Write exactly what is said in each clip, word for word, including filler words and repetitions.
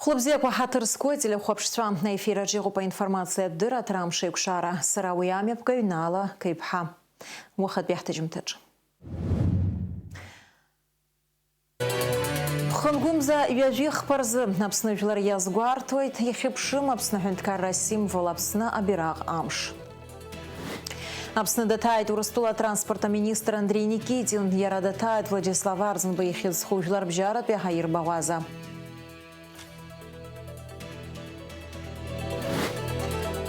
Хәлыбзиақәа ҳаҭыр зқәу ателехәаԥшцәа, аефираҿ иҟоуп аинформациатә дырраҭара Амш еиқәшара. Сара уи амҩаԥгаҩ Наала Кеиԥҳа. Уахатәи ҳҭыжьымҭаҿы. Ԥхынгәымза ҩажәи хԥа рзы Аԥсны жәлар иазгәарҭоит, ихьыԥшым Аԥсны аҳәынҭқарра асимвол Аԥсны абираҟ амш. Аԥсны даҭааит Урыстәыла атранспорт аминистр Андреи Никитин, иара даҭааит Владислав Арӡынба ихьыӡ зху жәларбжьаратәи аҳаирбаӷәаза.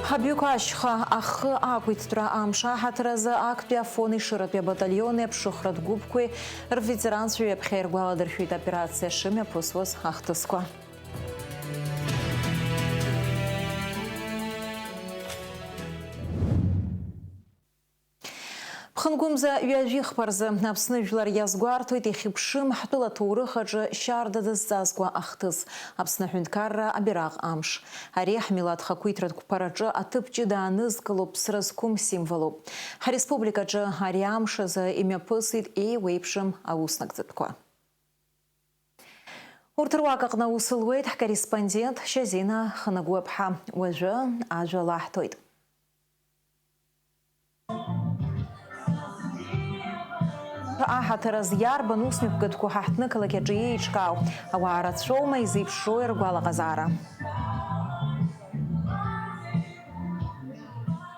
Ҳабҩықәа ашьха ахы ақәиҭтәра амш аҳаҭыр азы актәи Афон Ешыратәи абаталиони аԥшыхратә гәыԥқәеи рветеранцәа ҩаԥхьа иргәаладыршәеит аоперациа шымҩаԥысуаз ахҭысқәа. Ԥхынгәымза ҩажәи хԥа рзы Аԥсны жәлар иазгәарҭоит ихьыԥшым ҳтәыла аҭоурых аҿы шьарда дызҵазкуа ахҭыс, Аԥсны аҳәынҭқарра абираҟ амш. Ари ҳмилаҭ хақәиҭратә қәԥараҿы аҭыԥ ҷыда аанызкыло ԥсра зқәым символуп. Ҳреспубликаҿы ари амш азы имҩаԥысит еиуеиԥшым ауснагӡатәқәа. Урҭ руак аҟны аус луеит ҳкорреспондент Шьазина Ханагәаԥҳа. Уажәы ажәа лаҳҭоит. Аҳаҭыр азы иарбан усмҩаԥгатәқәоу ҳаҳҭнықалақь аҿы еиҿкаау? Ауаа рацәоума, изеиԥшроуи ргәалаҟазаара?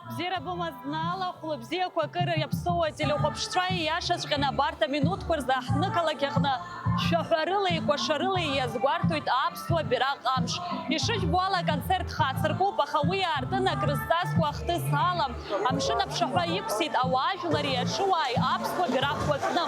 Бзиара бымаз, Наала, хәлыбзиақәа акыр иаԥсоу ателехәаԥшцәа, ииашаҵәҟьаны абарҭ аминуҭқәа рзы аҳҭнықалақь аҟны шәаҳәарылеи кәашарылеи иазгәарҭоит аԥсуа бираҟ амш. Ишыжәбо ала, аконцерт хацыркуп, аха уи аартын акрызҵазкуа ахҭыс ала, амшын аԥшаҳәа иқәсит ауаажәлари аҽыуааи аԥсуа бираҟқәа кны.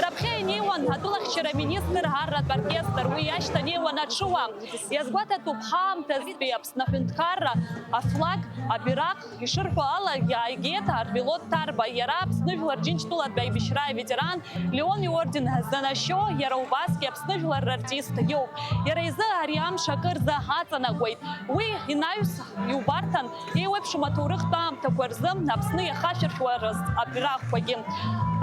Раԥхьа инеиуан атәылахьчара аминистр арратә оркестр, уи иашьҭанеиуан аҽыуаа. Иазгәаҭатәуп ҳаамҭазтәи Аԥсны аҳәынҭқарра афлаг, абираҟ, ишырҳәо ала, иааигеит Арвелод Ҭарба. Иара Аԥсны Жәлар Џьынџьтәылатәи аибашьра аветеран Леон иорден занашьо, иара убасгьы Аԥсны жәлар рартист иоуп. Иара изы ари амш акырӡа аҵанакуеит. Уи инаҩс иубарҭан, еиуеиԥшым аҭоурыхтә аамҭақәа рзы Аԥсны иахашәыршәуа рыз абираҟқәагьы.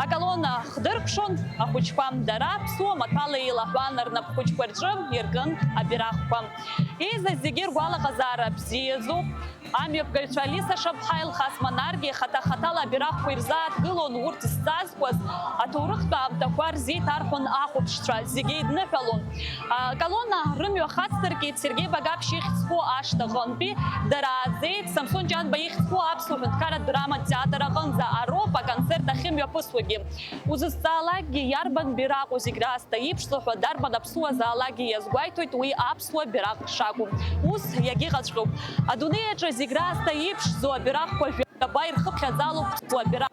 Аколонна хдыркәшон ахәыҷқәа, дара аԥсуа маҭәала еилаҳәан, рнап хәыҷқәа рҿы иркын абираҟқәа. Еизаз зегьы ргәалаҟазаара бзиазоуп. Амҩаԥгаҩцәа Алиса Шамԥҳаи Алхас Манаргьы хаҭа-хаҭала абираҟқәа ирзааҭгылон, урҭ зҵазкуаз аҭоурыхтә аамҭақәа рзеиҭарҳәон ахәаԥшцәа, зегьы еидныҳәалон. Аколонна рымҩа хацдыркит Сергеи Багаԥшь ихьӡ зху ашҭаҟынтәи, дара ааӡеит Самсон Ҷанба ихьӡ зху аԥсуа ҳәынҭқарратә драматә театр аҟынӡа, ароуп аконцерт ахьымҩаԥысуагьы. Узызҵаалакгьы, иарбан бираҟу зегь раасҭа иԥшӡоу ҳәа, дарбан аԥсуазаалакгьы иазгәеиҭоит уи аԥсуа бираҟ шакәу. Ус иагьыҟаҵәҟьоуп. Адунеи аҿы зегь раасҭа иԥшӡоу абираҟқәа жәаба ирхыԥхьаӡалоуп ԥсуа бираҟ.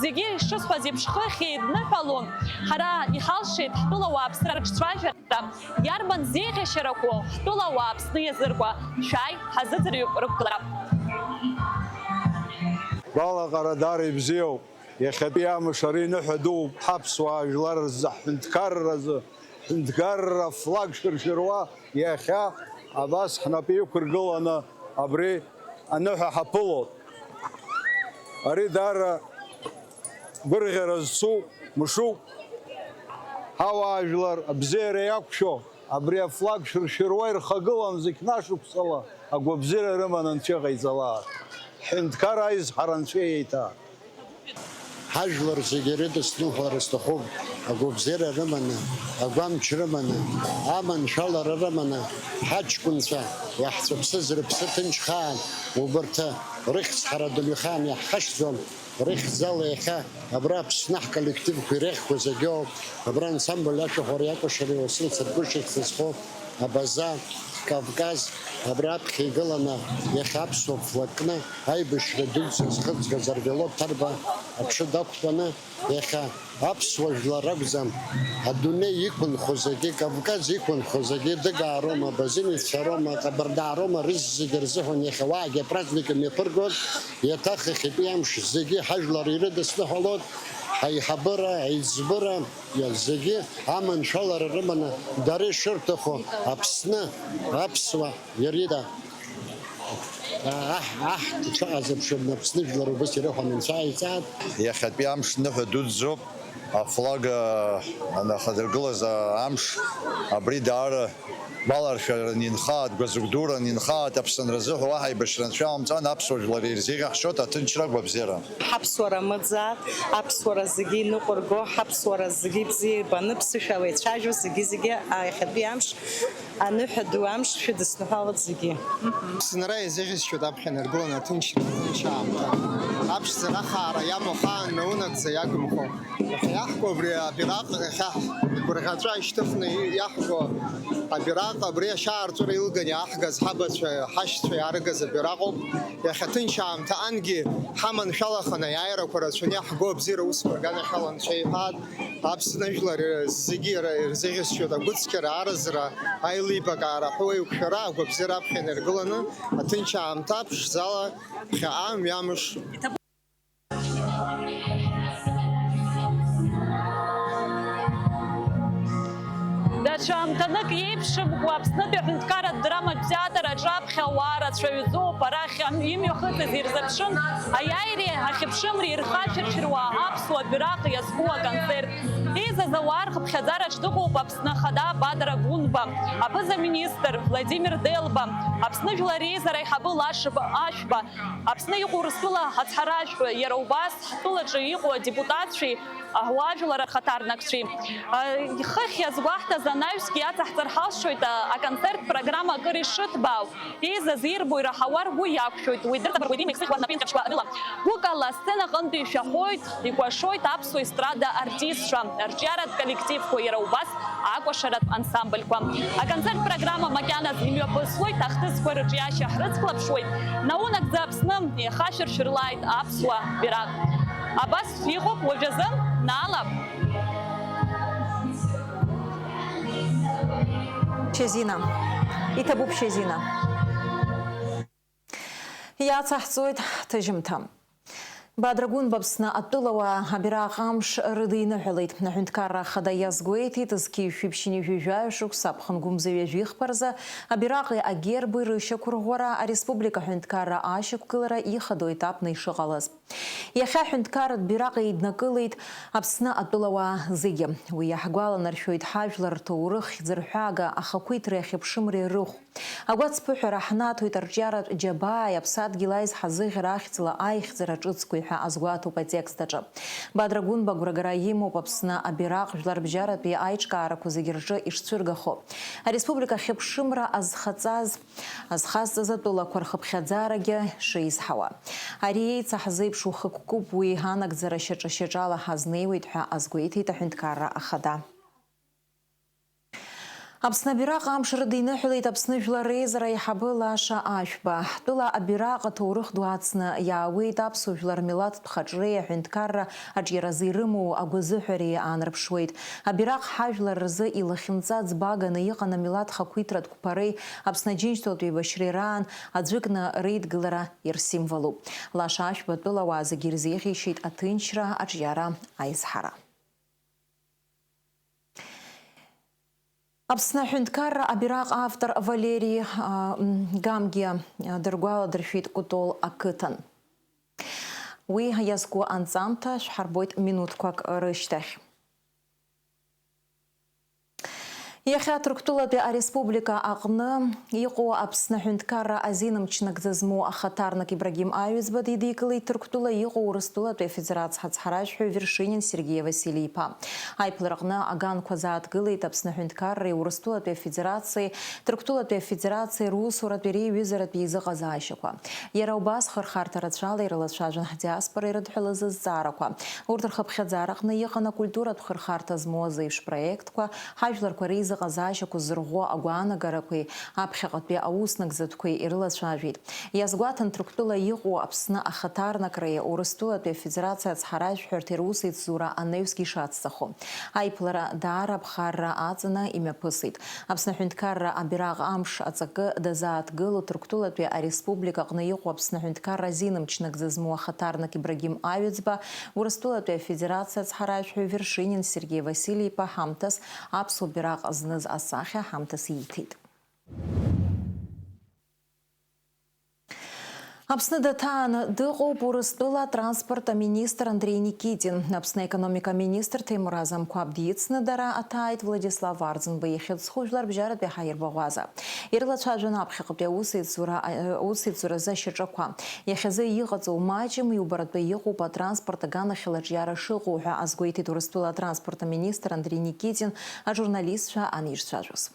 Зегьы ишысҳәаз еиԥш, хыхь еидныҳәалон. Ҳара иҳалшеит ҳтәыла ауааԥсыра рыҿцәажәара, иарбан зеиӷьашьарақәоу ҳтәыла ауааԥсны иазыркуа. Шәааи, ҳазыӡырҩып рықәгылара. Гәалаҟара даара ибзиоуп. Иахьатәи амш ари ныҳәа дууп ҳаԥсуаа жәлар рзы, ҳҳәынҭқарразы, ҳҳәынҭқарра флаг шыршыруа иахьа абас ҳнапы иқәыргыланы абри аныҳәа ҳаԥылоит. Ари даара гәырӷьара зцу мшуп. Ҳауаажәлар абзиара иақәшәо абри афлаг шыршыруа ирхагылан зықьнашықәсала агәабзиара рыманы Анцәа иҟаиҵалааит. Ҳҳәынҭқар аизҳара Анцәа иеиҭа. Ҳажәлар зегьы ирыдысныҳәалар сҭахуп, агәабзиара рыманы, агәамч рыманы, аманшәалара рыманы, ҳаҷкәынцәа иаҳцәыԥсыз рыԥсы ҭынчхаан, убарҭ рыхьӡ ҳара адунеихаан иаҳхашҭӡом, рыхьӡала иахьа абра Аԥсны ҳколлективқәа иреиӷьқәаз зегьы ауп, абра ансамбль ашәаҳәареи акәашареи Уасил Саргәышьа ихьӡ зху Абаза, Кавказ, абра аԥхьа игыланы иахьа аԥсуа флаг кны аибашьра дуӡӡа зхыҵгаз Арвелод Ҭарба аҽы дақәтәаны, иахьа аԥсуа жәлар ракәӡам, адунеи иқәынхо зегьы, Кавказ иқәынхо зегьы, дыгаароума, базинецәароума, ҟабардаароума, рызегьы рзыҳәан иахьа уаагьы апраздник имҩаԥыргоит, иаҭах иахьатәи амш зегьы ҳажәлар ирыдысныҳәалоит, ҳаиҳабыра, аиҵбыра, зегьы аманшәалара рыманы, дара ишырҭаху Аԥсны, аԥсуа, иара ида, аҳ, аҳ, дшыҟазыԥшым Аԥсны жәлар убыс ирыхәаны Анцәа иҵааит. Иахьатәи амш ныҳәа дуӡӡоуп. Афлаг анахадыргылаз амш абри даара гәаларшәаран инхааит, гәазыгәдуран инхааит, Аԥсынра азыҳәа уаҳа аибашьра анцәа иалымҵан, аԥсуа жәлар ирзеиӷьаҳшьоит аҭынчра, агәабзиара. Ҳаԥсуара мыӡаат, аԥсуара зегьы иныҟәырго, ҳаԥсуара зегьы бзиа ибаны, ԥсышәала ицәажәо, зегьы-зегьы иахьатәи амш аныҳәа ду амш шәыдысныҳәалап зегьы. Аԥсынра иазыӷьасшьоит аԥхьа инаргыланы аҭынчра, аҭынч аамҭа. Аԥшӡара ахаара иамоу ахаан наунагӡа иагымхо. Иахьа иаҳку абри абираҟ, иахьа ҳгәырӷьаҵәа ишьҭыхны иаҳго абираҟ, абри ашьаарҵәыра илган иааҳгаз ҳабацәа, ҳашьцәа иааргаз абираҟ ауп. Иахьа ҭынч аамҭа ангьы ҳаманшәалаханы аиааирақәа рацәаны иаҳго абзиара усқәа рганахьала Анцәа иҳәаат. Аԥсны жәлар зегьы ирзеиӷьасшьоит агәыцқьара, аразра, аилибакаара ҳәа уеиқәшәара, агәабзиара аԥхьа инаргыланы, аҭынч аамҭа ԥшӡала ԥхьаҟа мҩамыш. Даҽа амҭанык иеиԥшымкәа Аԥснытәи аҳәынҭқарратә драматә театр аҿаԥхьа ауаа рацәаҩӡоуп. Арахь имҩахыҵыз ирзыԥшын, аиааиреи ахьыԥшымреи ирхашәыршәыруа аԥсуа бираҟ иазку аконцерт. Еизаз ауаа рхыԥхьаӡараҿ дыҟоуп Аԥсны Ахада Бадра Гәынба, аԥыза-министр Владимир Делба, Аԥсны Жәлар Реизара аиҳабы Лашба Ашәба, Аԥсны иҟоу Урыстәыла ацҳаражәҳәаҩ, иара убас ҳтәылаҿы иҟоу адепутатцәеи ауаажәлар рхаҭарнакцәеи. Хыхь иазгәаҳҭаз анаҩсгьы иацаҳҵар ҳалшоит, аконцерттә программа акыр ишыҭбаау. Еизаз ирбо ираҳауа ргәы иақәшәоит, уи дырҵабыргуеит имеи сыхьуа рнапы инкьаԥшқәа рыла. Гәыкала асценаҟынтә ишәахоит, икәашоит аԥсуа естрада артистцәа, арҿиаратә коллективқәа, иара убас акәашаратә ансамбльқәа. Аконцерттә программа макьаназ имҩаԥыслоит, ахҭысқәа рыҿиашьа ҳрыцклаԥшуеит, наунагӡа Аԥсны ихашәыршәырлааит аԥсуа бираҟ. Абас иҟоуп уажәазы, наала. Шьазина. Иҭабуп, Шьазина. Иацаҳҵоит ҳҭыжьымҭа. Бадра Гәынба Аԥсны атәылауаа абираҟ амш рыдиныҳәалеит. Аҳәынҭқарра Ахада иазгәеиҭеит, зқьи жәшәи ԥшьынҩажәи жәаҩа шықәса аԥхынгәы мза ҩажәи хԥа рзы абираҟи агерби рышьақәырӷәӷәара ареспублика аҳәынҭқарра ашьақәгылара ихадоу етапны ишыҟалаз. Иахьа аҳәынҭқарратә бираҟ еиднакылеит Аԥсны атәылауаа зегьы. Уи иаҳгәаланаршәоит ҳажәлар рҭоурых, хьӡырҳәага, ахақәиҭреи ахьыԥшымреи рыхә. Агәацԥыҳәара ҳнаҭоит арҿиаратә џьабааи аԥсадгьыл аизҳа зыӷьара ахьӡала аихьӡара ҿыцқәеи ҳәа азгәаҭоуп атекст аҿы. Бадра Гәынба агәрагара имоуп Аԥсны абираҟ жәларбжьаратәи аиҿкаарақәа зегьы рҿы ишцәыргахо. Ареспублика ахьыԥшымра азхаҵаз, азхазҵаз атәылақәа рхыԥхьаӡарагьы шеизҳауа. Ари еицаҳзеиԥшу хықәкуп, уи анагӡара шьаҿа-шьаҿала ҳазнеиуеит ҳәа азгәеиҭеит аҳәынҭқарра ахада. Аԥсны абираҟ амш рыдиныҳәалеит Аԥсны Жәлар Реизара аиҳабы Лаша Ашәба. Ҳтәыла абираҟ аҭоурых ду ацны иаауеит, аԥсуа жәлар рмилаҭтә хаҿреи аҳәынҭқарра аҿиаразы ирымоу агәазыҳәареи аанарԥшуеит. Абираҟ ҳажәлар рзы илахьынҵа ӡбаганы иҟан амилаҭ хақәиҭратә қәԥареи Аԥсны Аџьынџьтәылатә еибашьреи раан аӡәыкны реидгылара ирсимволуп. Лаша Ашәба атәылауаа зегьы ирзеиӷьеишьеит аҭынчра, аҿиара, аизҳара. Аԥсны аҳәынҭқарра абираҟ автор Валери, а, м, Гамгиа, а, дыргәаладыршәеит Кәтол ақыҭан. Уи иазку анҵамҭа шәҳарбоит минуҭқәак рышьҭахь. Иахьа Ҭырқәтәылатәи ареспублика аҟны иҟоу Аԥсны аҳәынҭқарра азин мчнагӡа змоу ахаҭарнак Ибрагим Аҩӡба дидикылеит Ҭырқәтәыла иҟоу Урыстәылатәи Афедерациа ацҳаражәҳәаҩ Вершинин Сергеи Васили-иԥа. Аиԥылараҟны аганқәа зааҭгылеит Аԥсны аҳәынҭқарреи Урыстәылатәи Афедерациеи, Ҭырқәтәылатәи Афедерациеи русуратәи реиҩызаратәи еизыҟазаашьақәа. Иара убас хырхарҭа рацәала ирылацәажәон ҳдиаспора ирыдҳәалаз азҵаарақәа. Урҭ рхыԥхьаӡараҟны иҟан акультуратә хырхарҭа змоу азеиԥш проектқәа, ҳажәларқәа реизыҟазаашьақәа зырӷәӷәо агәаанагарақәеи аԥхьаҟатәи ауснагӡатәқәеи ирылацәажәеит. Иазгәаҭан Ҭырқәтәыла иҟоу Аԥсны ахаҭарнакраи Урыстәылатәи Афедерациа ацҳаражәҳәарҭеи русеицура анаҩсгьы ишацҵахо. Аиԥылара даара аԥхарра аҵаны имҩаԥысит. Аԥсны аҳәынҭқарра абираҟ амш аҵакы дазааҭгыло Ҭырқәтәылатәи ареспублика аҟны иҟоу Аԥсны аҳәынҭқарра азин мчнагӡа змоу ахаҭарнак Ибрагим Аҩӡба, Урыстәылатәи Афедерациа ацҳаражәҳәаҩ Вершинин Сергеи Васили-иԥа ҳамҭас аԥсуа бираҟ зныз асахьа ҳамҭас ииҭеит. Аԥсны даҭааны дыҟоуп Урыстәыла атранспорт аминистр Андреи Никитин. Аԥсны аекономика аминистр Ҭемураз Амқәаб дицны дара аҭааит Владислав Арӡынба ихьыӡхо жәларбжьаратәи ҳаирбаӷәаза. Ирылацәажәон аԥхьаҟатәи аусеицура, аусеицуразы ашьаҿақәа. Иахьазы иҟаҵоу маҷым, иубаратәы иҟоуп атранспорт аганахьала аҿиара шыҟоу ҳәа азгәеиҭеит Урыстәыла атранспорт аминистр Андреи Никитин ажурналистцәа анирцәажәоз.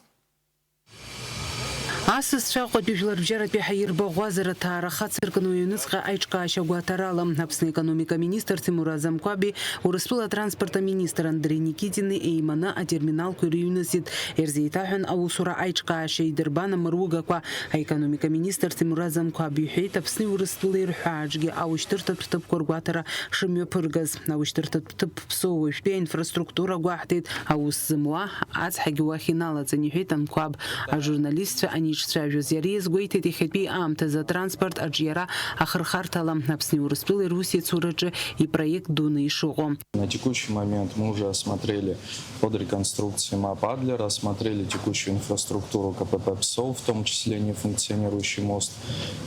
Асасцәа Аҟәатәи жәларбжьаратәи ҳаирбаӷәазара ҭаара хацыркын уи аҩныҵҟа аиҿкаашьа гәаҭарала. Аԥсны аекономика аминистр Ҭемураз Амқәаби Урыстәыла атранспорт аминистр Андреи Никитини еиманы атерминалқәа ирыҩнысит, ирзеиҭаҳәан аусура аиҿкаашьа идырбан амыругақәа. Аекономика аминистр Ҭемураз Амқәаби иҳәеит, Аԥсни Урыстәылеи рҳәааҿгьы аушьҭырҭатә ҭыԥқәа ргәаҭара шымҩаԥыргаз. Аушьҭырҭатә ҭыԥ ԥсоу уажәтәи аинфраструктура гәаҳҭеит, аус зымуа ацҳагьы уахь иналаҵан, иҳәеит Амқәаб. Ажурналистцәа аниҿцәажәоз, иара иазгәеиҭеит, иахьатәи аамҭазы атранспорт аҿиара ахырхарҭала Аԥсни Урыстәылеи русеицураҿы ипроект дуны ишыҟоу. На текущий момент мы уже осмотрели под реконструкцией МАП Адлер, осмотрели текущую инфраструктуру КПП ПСО, в том числе нефункционирующий мост.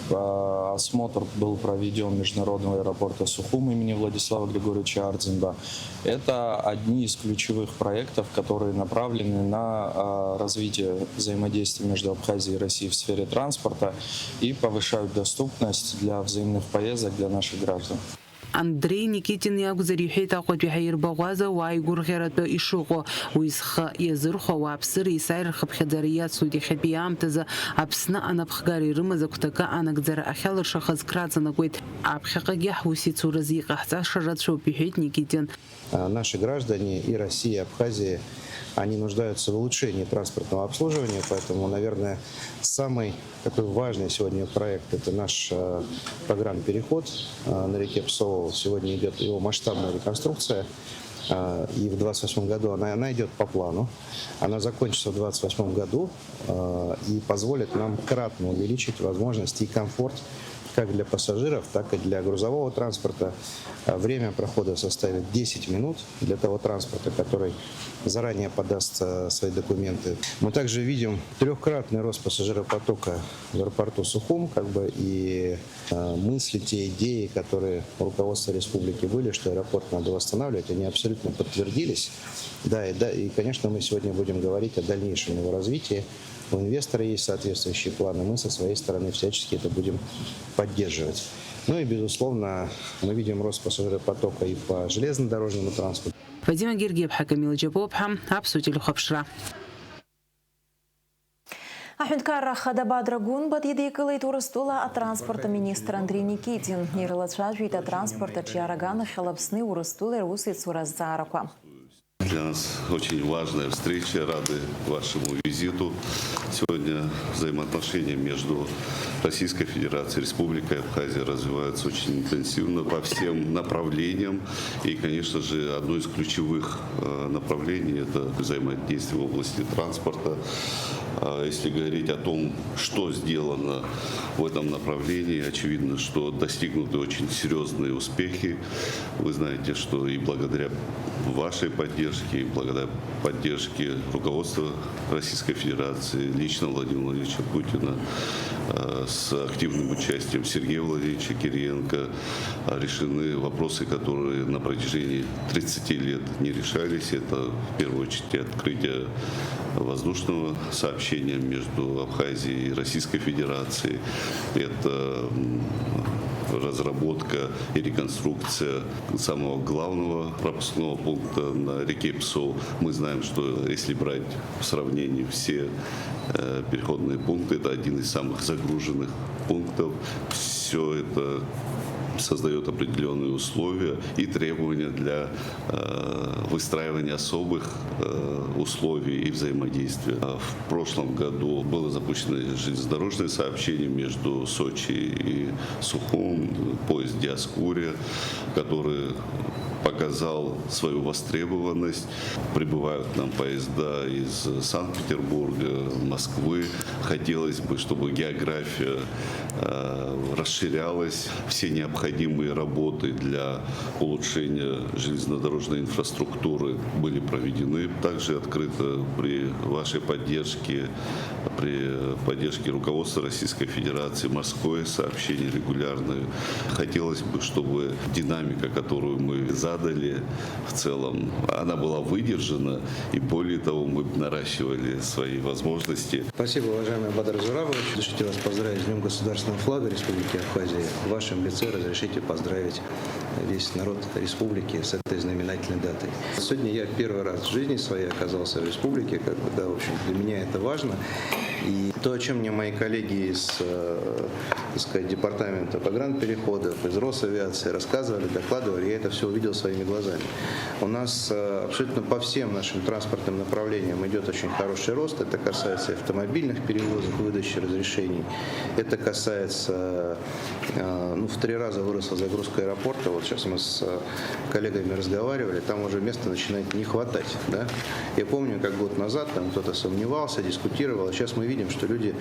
А, осмотр был проведен международного аэропорта Сухум имени Владислава Григорьевича Ардзинба. Это одни из ключевых проектов, которые направлены на, а, развитие взаимодействия между Абхазией и Россией в сфере транспорта и повышают доступность для взаимных поездок для наших граждан. Андреи Никитин иакәзар, иҳәеит, Аҟәатәи ҳаирбаӷәаза уаа игәырӷьаратәы ишыҟоу, уи зхы иазырхәо ауааԥсыра есааира рхыԥхьаӡара иацлоит, иахьатәи аамҭазы Аԥсны анапхгара ирымаз агәҭакы анагӡара ахьалыршахаз краҵанакуеит. Аԥхьаҟагьы ҳусеицуразы иҟаҳҵаша рацәоуп, иҳәеит Никитин. А, наши граждане и Россия, и Абхазия, они нуждаются в улучшении транспортного обслуживания, поэтому, наверное, самый такой важный сегодня проект — это наш, э, программ «Переход», э, на реке Псоу. Сегодня идёт его масштабная реконструкция, э, и в двадцать восьмом году она, она идёт по плану. Она закончится в двадцать восьмом году, э, и позволит нам кратно увеличить возможности и комфорт как для пассажиров, так и для грузового транспорта. Э, время прохода составит десять минут для того транспорта, который заранее подаст, э, свои документы. Мы также видим трёхкратный рост пассажиропотока в аэропорту Сухум, как бы, и, э, мысли, те идеи, которые у руководства республики были, что аэропорт надо восстанавливать, они абсолютно подтвердились. Да, и, да, и, конечно, мы сегодня будем говорить о дальнейшем его развитии. У инвестора есть соответствующие планы, мы со своей стороны всячески это будем поддерживать. Ну и, безусловно, мы видим рост пассажиропотока и по железнодорожному транспорту. Вадим Гергиев, Камила Џьапуаԥҳа, Аԥсуа телехәаԥшра. Аҳәынҭқарра Ахада Бадра Гәынба дидикылеит Урыстәыла атранспорт аминистр Андреи Никитин. Ирылацәажәеит атранспорт аҿиара аганахьала Аԥсни Урыстәылеи русеицура азҵаарақәа. Для нас очень важная встреча, рады вашему визиту. Сегодня взаимоотношения между Российской Федерацией и Республикой Абхазия развиваются очень интенсивно по всем направлениям. И, конечно же, одно из ключевых, э, направлений — это взаимодействие в области транспорта. А если говорить о том, что сделано в этом направлении, очевидно, что достигнуты очень серьёзные успехи. Вы знаете, что и благодаря вашей поддержке, и благодаря поддержке руководства Российской Федерации, лично Владимира Владимировича Путина, э, с активным участием Сергея Владимировича Кириенко, э, решены вопросы, которые на протяжении тридцати лет не решались. Это, в первую очередь, открытие воздушного сообщения между Абхазией и Российской Федерацией. Это, м, разработка и реконструкция самого главного пропускного пункта на реке Псоу. Мы знаем, что если брать в сравнении все, э, переходные пункты, это один из самых загруженных пунктов. Всё это создаёт определённые условия и требования для, э, выстраивания особых, э, условий и взаимодействия. А в прошлом году было запущено железнодорожное сообщение между Сочи и Сухум, поезд Диоскурия, который показал свою востребованность. Прибывают к нам поезда из Санкт-Петербурга, Москвы. Хотелось бы, чтобы география, э, расширялась. Все необходимые работы для улучшения железнодорожной инфраструктуры были проведены. Также открыт Открыто при вашей поддержке, при поддержке руководства Российской Федерации морское сообщение регулярное. Хотелось бы, чтобы динамика, которую мы задали, в целом, она была выдержана, и более того, мы наращивали свои возможности. Спасибо, уважаемый Бадар Зурабович. Разрешите вас поздравить с Днём государственного флага Республики Абхазия. В вашем лице разрешите поздравить весь народ республики с этой знаменательной датой. Сегодня я первый раз в жизни своей оказался в республике, как бы, да, в общем, для меня это важно. И то, о чем мне мои коллеги из, э, так сказать, департамента погранпереходов, из Росавиации рассказывали, докладывали, я это все увидел своими глазами. У нас, э, абсолютно по всем нашим транспортным направлениям идет очень хороший рост. Это касается и автомобильных перевозок, выдачи разрешений. Это касается, э, ну, в три раза выросла загрузка аэропорта. Вот сейчас мы с, э, коллегами разговаривали, там уже места начинает не хватать, да. Я помню, как год назад там кто-то сомневался, дискутировал, а сейчас мы видим, что люди,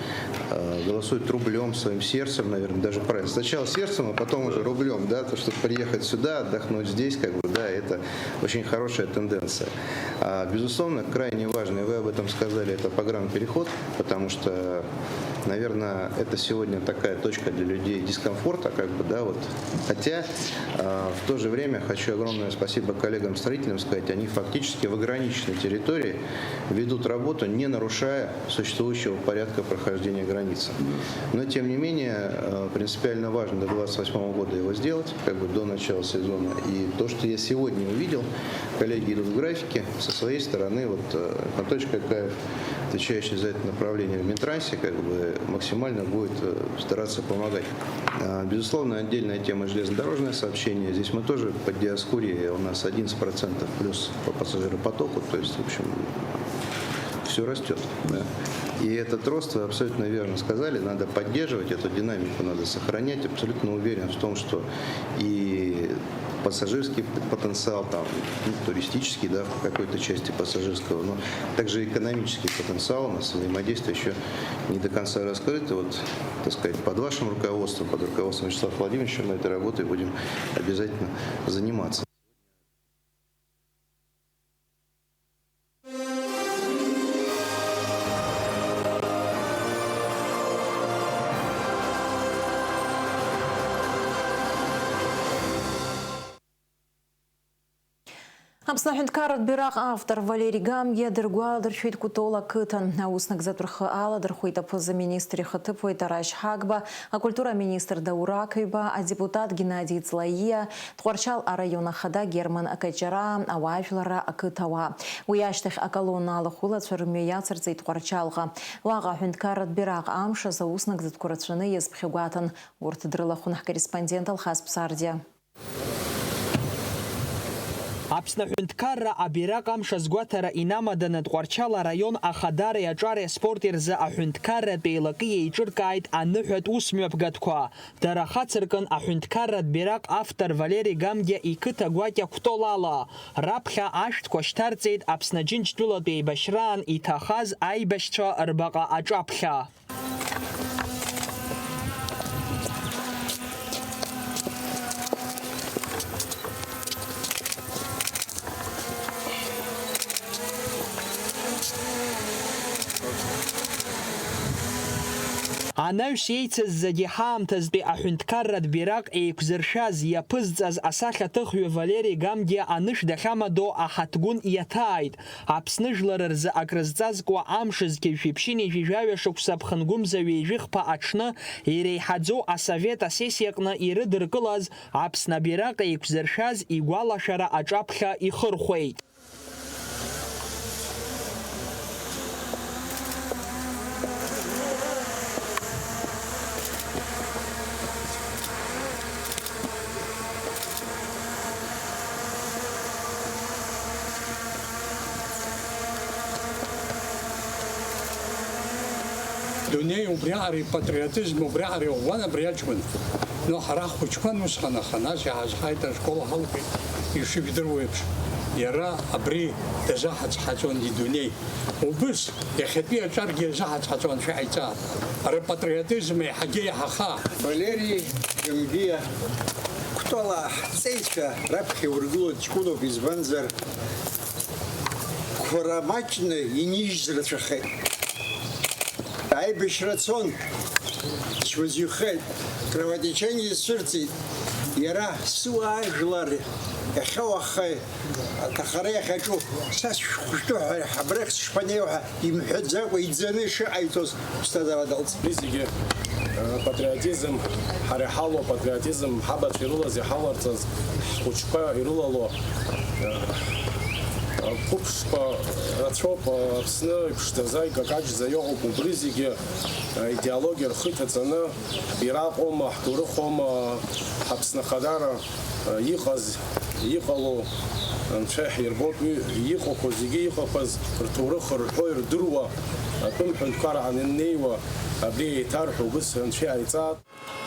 э, голосуют рублём, своим сердцем, наверное, даже правильно. Сначала сердцем, а потом уже рублём, да, то, что приехать сюда, отдохнуть здесь, как бы, да, это очень хорошая тенденция. А, безусловно, крайне важно, и вы об этом сказали, это погранпереход, потому что, наверное, это сегодня такая точка для людей дискомфорта, как бы, да, вот. Хотя, а, в то же время хочу огромное спасибо коллегам-строителям сказать, они фактически в ограниченной территории ведут работу, не нарушая существующего порядка прохождения границы. Но, тем не менее, э, принципиально важно до двадцать восьмого года его сделать, как бы до начала сезона. И то, что я сегодня увидел, коллеги идут в графике. Со своей стороны, вот, э, Анатольевич Какаев, отвечающий за это направление в Минтрансе, как бы максимально будет, э, стараться помогать. А, безусловно, отдельная тема — железнодорожное сообщение. Здесь мы тоже по Диоскурии, у нас одиннадцать процентов плюс по пассажиропотоку, то есть, в общем, все растет. Да. И этот рост, вы абсолютно верно сказали, надо поддерживать, эту динамику надо сохранять. Абсолютно уверен в том, что и пассажирский п-, потенциал, там, ну, туристический, да, в какой-то части пассажирского, но также экономический потенциал у нас, взаимодействие еще не до конца раскрыто. Вот, так сказать, под вашим руководством, под руководством Вячеслава Владимировича мы этой работой будем обязательно заниматься. Аԥсны аҳәынҭқарратә бираҟ автор Валери Гамгиа дыргәаладыршәеит Кәтол ақыҭан. Аус нагӡатә рхы аладырхәеит аԥыза-министр ихаҭыԥуаҩ Тарашь Ҳагба, акультура аминистр Даур Ақыҩба, адепутат Геннади Ҵлаиа, Тҟәарчал араион ахада Герман Каҷараа, ауаажәларра ақыҭауаа. Уи ашьҭахь аколонна алахәылацәа рымҩа иацырҵеит Тҟәарчалҟа. Уаҟа аҳәынҭқарратә бираҟ амш азы аус нагӡатәқәа рацәаны иазԥхьагәаҭан. Урҭ дрылахәын ҳкорреспондент Алхас Ԥсардиа. Аԥсны аҳәынҭқарра абираҟ амш азгәаҭара инамаданы Тҟәарчал араион ахадареи аҿареи аспорти рзы аҳәынҭқарратә еилакы еиҿыркааит аныҳәатә усмҩаԥгатәқәа. Дара хацыркын аҳәынҭқарратә бираҟ автор Валери Гамгиа иқыҭа гәакьа Кәтол ала. Раԥхьа ашәҭқәа шьҭарҵеит Аԥсны Џьынџьтәылатә еибашьраан иҭахаз аибашьцәа рбаҟа аҿаԥхьа. Анаҩс еицыз зегьы ҳаамҭазтәи аҳәынҭқарратә бираҟ еиқәзыршәаз, иаԥызҵаз асахьаҭыхҩы Валери Гамгиа анышә дахьамадоу аҳаҭгәын иаҭааит. Аԥсны жәлар рзы акрызҵазкуа амш зқьи жәшәи ԥшьынҩажәи жәаҩа шықәса ԥхынгәымза ҩажәихԥа аҽны иреиҳаӡоу асовет асессиаҟны ирыдыркылаз Аԥсны абираҟ еиқәзыршәаз игәалашәара аҿаԥхьа ихырхәеит. Дунеи убриаҟара, ипатриотизм убриаҟара иӷәӷәан абри аҷкәын. Ну, ҳара ҳхәыҷқәан усҟан, аха нас иаҳазҳаит ашкол ҳалгеит, ишыжәдыруа еиԥш. Иара абри дазаҳацҳаҵон идунеи. Убыс, иахьатәи аҿаргьы иазаҳацҳаҵон, шәаҳаиҵаа. Рпатриотизм еиҳагьы иаҳаха. Валери Гамгиа Кәтола ҳҵеицәа раԥхьа иургыло ҷкәыноуп, избанзар, Ҳәара маҷны инижьыз рацәахеит. Аибашьра цон, дшьмазаҩхеит, кровотечение ицәырҵит. Иара, сыуаажәлар, иахьа-уаха аҭахара иахьаҿу, са сшәҟәшәтәы ҳәа абрахь сышԥанеиуа ҳәа имҳәаӡакәа иӡаны ишыҟаиҵоз, ԥсҭазаара далҵит. Уи зегьы, э, патриотизм, ҳара иҳалоу апатриотизм, ҳабацәа ирылаз, иҳаларҵаз, ҳхәыҷқәа ирылало, э, қәыԥшқәа рацәоуп, э, Аԥсны иԥшӡаӡа, икакаҷӡа иҟоуп, убри зегьы, э, идеологиа рхы иҭаҵаны, ҳбираҟ аума, ҳҭоурых аума, ҳАԥсны ахадара, э, иҟаз, иҟало, Анцәа иаҳирбоит уи иҟақәоу зегьы иҟақәаз рҭоурых рҳәо ирдыруа атәым ҳәынҭқарра ааннеиуа, абри еиҭарҳәо убыс Анцәа иааиҵаат.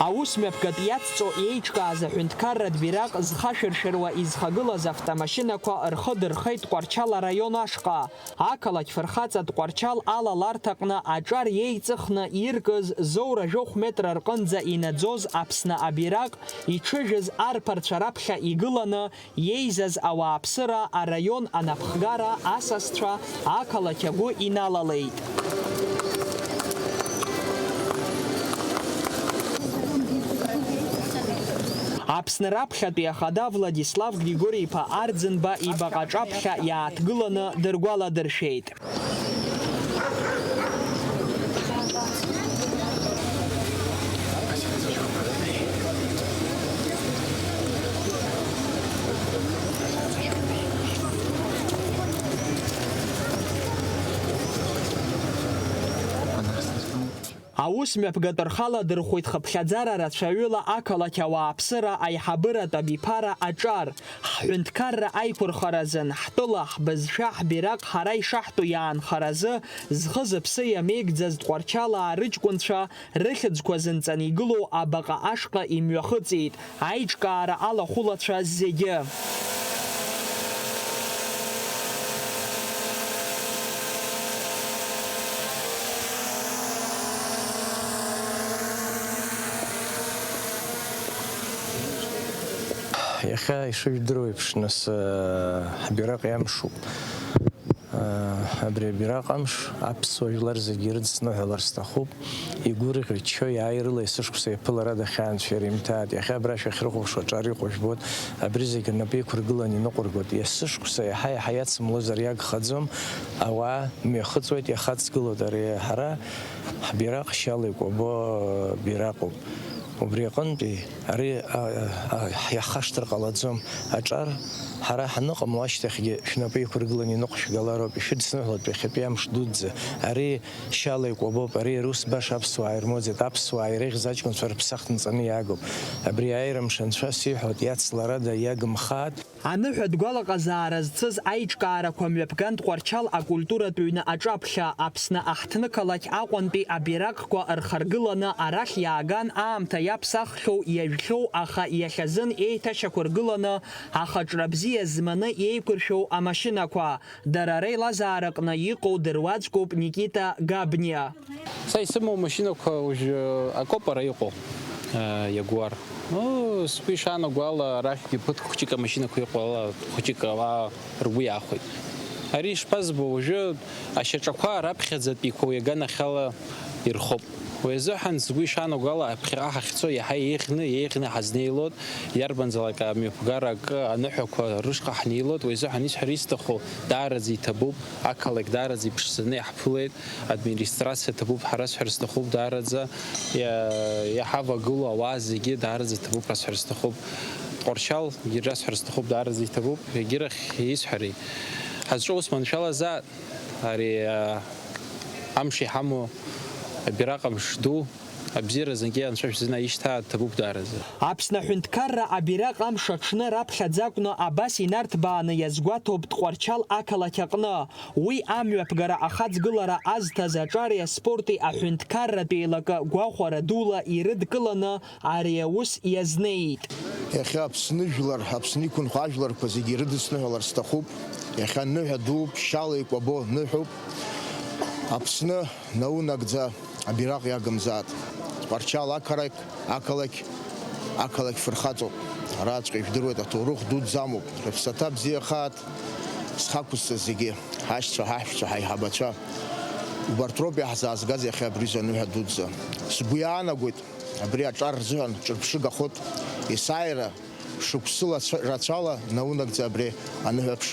Аус мҩаԥгатә иацҵо еиҿкааз аҳәынҭқарратә бираҟ зхашәыршәыруа изхагылаз автомашьынақәа рхы дырхеит Тҟәарчал араион ашҟа. Ақалақь фырхаҵа Тҟәарчал алаларҭаҟны аҿар иеиҵыхны иркыз зоура жәохә метра рҟынӡа инаӡоз Аԥсны абираҟ иҽыжәыз арԥарцәа раԥхьа игыланы иеизаз ауааԥсыра араион анапхгара асасцәа ақалақь агәы иналалеит. Аԥсны раԥхьатәи ахада Владислав Григори-иԥа Арӡынба ибаҟа аҿаԥхьа иааҭгыланы дыргәаладыршәеит. Аус мҩаԥгатә рхаладырхәит хыԥхьаӡара рацәаҩыла ақалақь ауааԥсыра аиҳабыратә абиԥара аҿар, ҳҳәынҭқарра аиқәырхаразын, ҳтәыла, ҳбызшәа, ҳбираҟ ҳара ишаҳтәу иаанхаразы, зхы-зыԥсы иамеигӡаз Тҟәарчалаа рыҷкәынцәа рыхьӡқәа зынҵаны игылоу абаҟа ашҟа имҩахыҵит. Аиҿкаара алахәылацәа зегьы. Иахьа ишыжәдыруа еиԥш, нас, ҳбираҟ иамшуп. Абри абираҟ амш аԥсуа жәлар зегьы ирыдысныҳәалар сҭахуп. Игәырӷьо-иччо иааирыла есышықәса иаԥылара дахьаанцәа иримҭааит. Иахьа абра шәахьрыхәаԥшуа аҿар иҟоу жәбоит. Абри зегьы рнапы иқәыргыланы иныҟәыргоит. Есышықәса иаҳа-иаҳа иацымлозар иагхаӡом. Ауаа мҩахыҵуеит, иахаҵгылоит ари ҳара ҳбираҟ шьала икәабо бираҟуп. Убри аҟынтәи ари, а, а, иаҳхашҭыр ҟалаӡом. Аҿар ҳара ҳаныҟамло ашьҭахьгьы шәнапы иқәыргыланы иныҟәшәгалароуп, ишәыдсныҳәалоит ҩахьатәи амш дуӡӡа. Ари шьала икәабоуп, ари рус баша аԥсуаа ирмоуӡеит, аԥсуаа иреиӷьыз аҷкәынцәа рыԥсахҭа нҵаны иаагоуп. Абри аиааира мшанцәа сиҳәоит, иацларада иагымхааит. Аныҳәатә гәалаҟазаара зцыз аиҿкаарақәа мҩаԥган Тҟәарчал акультуратә ҩны аҿаԥхьа, Аԥсны аҳҭнықалақь Аҟәантәи абираҟқәа рхаргыланы арахь иааган аамҭа иаԥсаххьоу, иажәхьоу, аха иахьазын еиҭашьақәыргыланы ахаҿра бзиа зманы иеиқәыршәоу амашьынақәа. Дара реилазаараҟны иҟоу дыруаӡәкуп Никита Габниа. Са исымоу машьынақәа уажәы акоуп ара иҟоу, э, Иагуар. Ну, сгәы ишаанаго ала, арахьгьы ԥыҭк хәыҷык амашьынақәа иҟоу ала, хәыҷык ауаа ргәы иаахәеит. Ари ишԥазбо, уажәы ашьаҿақәа раԥхьаӡатәиқәоу иаганахьала ирхоуп. Уи азыҳәан сгәы ишаанаго ала, аԥхьаҟа ҳахьцо иаҳа еиӷьны, еиӷьны ҳазнеилоит, иарбанзаалак амҩаԥгара акы аныҳәақәа рышҟа ҳнеилоит, уи азыҳәан исҳәар исҭаху даараӡа иҭабуп, ақалақь даараӡа иԥшӡаны иаҳԥылеит, администрациа ҭабуп ҳәа расҳәар сҭахуп даараӡа, иа-, иҳавагылоу ауаа зегьы даараӡа ҭабуп расҳәар сҭахуп. Тҟәарчал егьырҭ расҳәар сҭахуп, даараӡа иҭабуп, егьирахь исҳәари. Ҳазҿу ус маншәалазаап, ари, а, амш иҳамоу абираҟ амш ду, абзиара зынгьы Анцәа шәзынаишьҭаа, ҭабуп даараӡа. Аԥсны аҳәынҭқарра абираҟ амш аҽны раԥхьаӡа акәны абас инарҭбааны иазгәаҭоуп Тҟәарчал ақалақь аҟны. Уи амҩаԥгара ахаҵгылара азҭаз аҿари аспорти аҳәынҭқарратә еилакы гәахәара дула ирыдкыланы ари аус иазнеит. Иахьа Аԥсны жәлар, Аԥсны иқәынхо ажәларқәа зегьы ирыдысныҳәалар сҭахуп. Иахьа ныҳәа дууп, шьала икәабо ныҳәоуп. Аԥсны наунагӡа абираҟ иагымзаат. Тҟәарчал ақарақь, ақалақь, ақалақь фырхаҵоуп. Араҵәҟьа ижәдыруеит, аҭоурых дуӡӡа амоуп. Рыԥсаҭа бзиахааит, зхы ақәызҵаз зегьы. Ҳашьцәа, ҳаҳәшьцәа, ҳаиҳабацәа, убарҭ роуп иаҳзаазгаз иахьа абри изы аныҳәа дуӡӡа. Сгәы иаанагоит, абри аҿар рзыҳәан ҿырԥшыгахоит, есааира шықәсыла цәа-, рацәала наунагӡа абри аныҳәаԥш,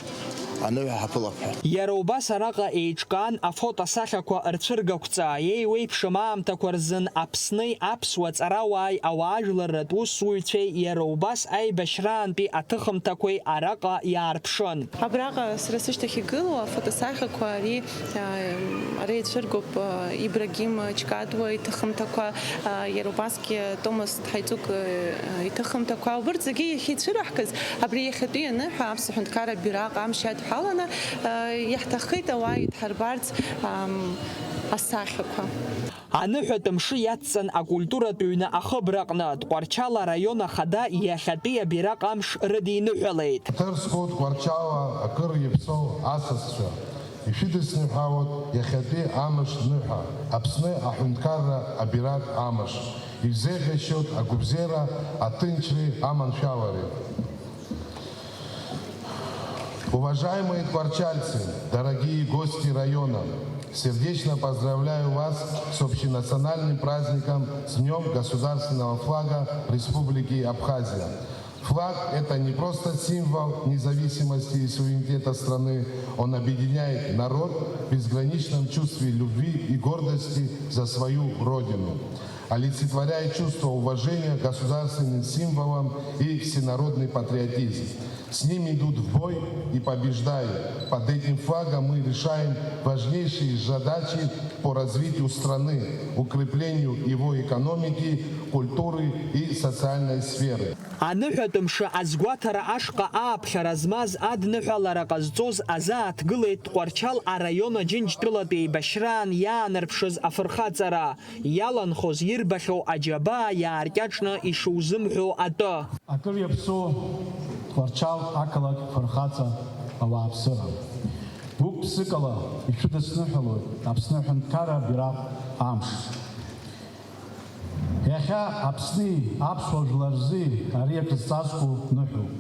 аныҳәа ҳаԥылап ҳәа. Иара убас араҟа еиҿкаан афотосахьақәа рцәыргақәҵа, еиуеиԥшым аамҭақәа рзын Аԥсни аԥсуа ҵарауааи ауаажәларратә усзуҩцәеи иара убас аибашьраантәи аҭыхымҭақәеи араҟа иаарԥшын. Абраҟа сара сышьҭахь игылоу афотосахьақәа ари, а, ара ицәыргоуп, а, Ибрагим Чкадуа иҭыхымҭақәа, а, иара убасгьы Томас Ҳаиҵук, э, иҭыхымҭақәа, убырҭ зегьы иахьа ицәыраҳгаз, абри иахьатәи аныҳәа аԥсуа ҳәынҭқарра абираҟ амш иадҳәаланы, э, иаҳҭаххеит ауаа идҳарбарц, ам, асахьақәа. Аныҳәатә мшы иацҵан акультуратә ҩны ахыбраҟны, Тҟәарчал араион ахада иахьатәи абираҟ амш рыдиныҳәалеит. Ҭырсхуд Тҟәарчала акыр иаԥсоу асасцәа. Ишәыдысныҳәалоит иахьатәи амш ныҳәа, Аԥсны аҳәынҭқарра абираҟ амш. Ишәзеиӷьасшьоит агәабзиара, аҭынчреи аманшәалареи. Уважаемые тҟәарчальцы, дорогие гости района, сердечно поздравляю вас с общенациональным праздником, с Днём государственного флага Республики Абхазия. Флаг — это не просто символ независимости и суверенитета страны, он объединяет народ в безграничном чувстве любви и гордости за свою Родину, олицетворяет чувство уважения к государственным символам и всенародный патриотизм. С ним идут в бой и побеждают. Под этим флагом мы решаем важнейшие задачи по развитию страны, укреплению его экономики, культуры и социальной сферы. Аныҳәатә мшы азгәаҭара ашҟа ааԥхьара змаз адныҳәалара ҟазҵоз азааҭгылеит Тҟәарчал араион Аџьынџьтәылатә еибашьраан иаанарԥшыз афырхаҵара, иаланхоз ирбахьоу аџьабаа иааркьаҿны ишузымҳәо атәы. Акыр иаԥсоу Тҟәарчал ақалақь фырхаҵа ауааԥсыра. Гәык-ԥсыкала ишәыдысныҳәалоит Аԥсны аҳәынҭқарра абираҟ амш. Иахьа Аԥсни аԥсуа жәлар рзы ари акы зҵазкуа ныҳәоуп.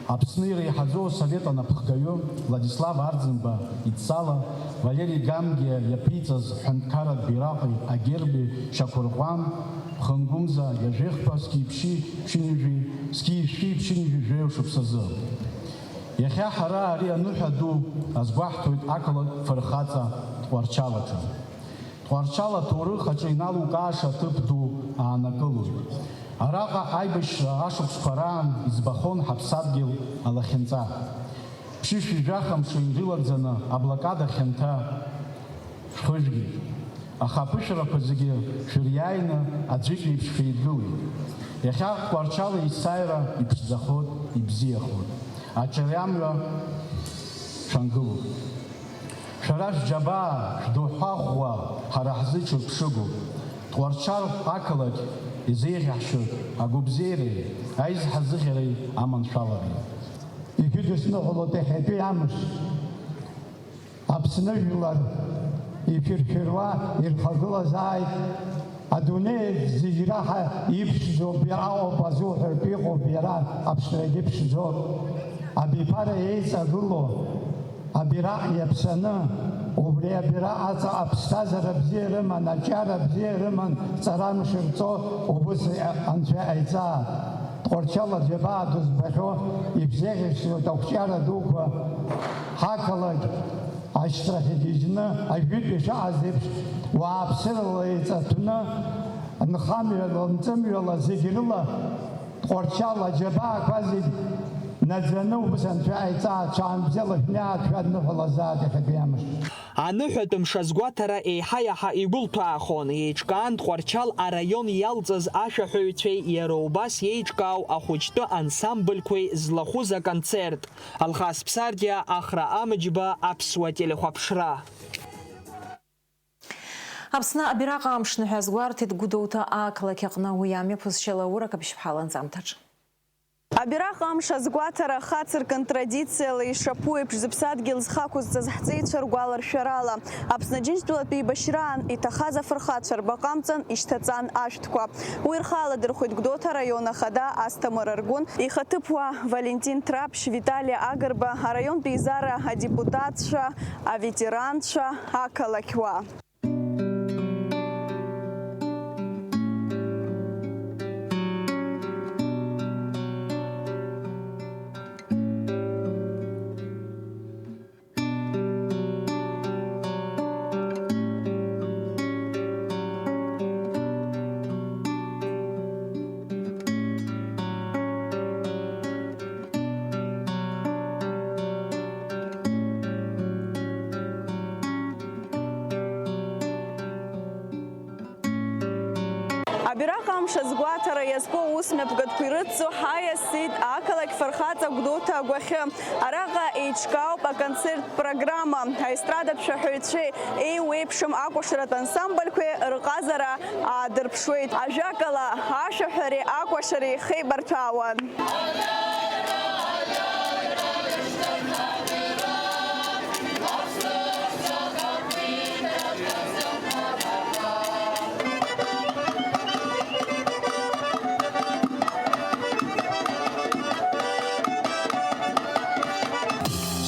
Аԥсны иреиҳаӡоу асовет анапхгаҩы Владислав Арӡынба идҵала Валери Гамгиа иаԥиҵаз ҳәынҭқарратә бираҟи агерби шьақәырӷәӷәан, ԥхынгәымза ҩажәихԥа зқьи ԥшьи ԥшьынҩажәи, зқьи жәшәи ԥшьынҩажәи жәаҩа шықәсазы. Иахьа ҳара ари аныҳәа ду азгәаҳҭоит ақалақь фырхаҵа Тҟәарчал аҿы. Тҟәарчал аҭоурых аҿы иналукааша аҭыԥ ду аанакылоит. Араҟа аибашьра ашықәсқәа раан иӡбахон ҳаԥсадгьыл алахьынҵа. Ԥшьышәи жәаха мши ирылагӡаны аблокада хьанҭа шәхыжәгеит. Аха аԥышәарақәа зегьы шәыриааины аӡәык еиԥш шәеидгылеит. Иахьа Тҟәарчал есааира иԥшӡахоит, ибзиахоит. Аҿари амҩа шәангылоит. Шәара шәџьабаа, шәдоуҳа ӷәӷәа ҳара ҳзы ҽырԥшыгоуп. Тҟәарчал ақалақь изеиӷьаҳшьоит агәабзиареи аизҳазыӷьареи аманшәалареи. Ишәыдысныҳәалоит иахьатәи амш. Аԥсны жәлар ишәыршәыруа ирхагылазааит. Адунеи зегь раҳа иԥшӡоуп, иаауп, азуҳәартә иҟоуп иара, аԥсрагьы ԥшӡоуп. Абиԥара еиҵагылоу абираҟ иаԥсаны, убри абираҟ аҵаҟа ԥсҭазаара бзиа рыман, аҿиара бзиа рыман, ҵарамш рҵо, убыс Анцәа иҟаиҵа. Тҟәарчал аџьабаа ду збахьоу, ибзеиӷьасшьоит ақәҿиара дуқәа. Ҳақалақь ашьҭрахь игьежьны, ажәытә ишааз еиԥш, уааԥсырала еиҵаҭәны, нхамҩала, нҵымҩала, зегь рыла Тҟәарчал аџьабаақәа зегь наӡаны, убыс Анцәа иҟаиҵа, ҽаанбзиала шәнеи, шәадныҳәалазааит иахьатәи амш. Аныҳәатә мш азгәаҭара еиҳа-иаҳа игәылҭәаахон, еиҿкаан Тҟәарчал араион иалҵыз ашәаҳәаҩцәеи иара убас иеиҿкаау ахәыҷтәы ансамбльқәеи злахәыз аконцерт. Алхас Ԥсардиа, Ахра Амыџьба, Аԥсуа телехәаԥшра. Аԥсны абираҟ амш ныҳәа азгәарҭеит Гәдоуҭа ақалақь аҟны, уи амҩаԥысшьала Ура Қаԥшьԥҳа ланҵамҭаҿ. Абираҟ амш азгәаҭара хацыркын традициала ишаԥу еиԥш зыԥсадгьыл зхы ақәызҵаз ҳҵеицәа ргәаларшәарала. Аԥсны Аџьынџьтәылатәи еибашьраан иҭахаз афырхацәа рбаҟа амҵан ишьҭаҵан ашәҭқәа. Уи рхы аладырхәит Гәдоуҭа араион ахада Асҭамыр Аргәын, ихаҭыԥуаа Валентин Ҭраԥшь, Витали Агрба, араионтә еизара адепутатцәа, аветеранцәа, ақалақьуаа. Абираҟ амш азгәаҭара иазку аус мҩаԥгатәқәа ирыцу ҳаиасит ақалақь фырхаҵа Гәдоуҭа агәахьы. Араҟа еиҿкаауп аконцерттә программа, аестрадатә шәаҳәаҩцәеи еиуеиԥшым акәашаратә ансамбльқәеи рҟазара аадырԥшуеит. Ажәакала, ашәаҳәареи акәашареи хеибарҭәаауан.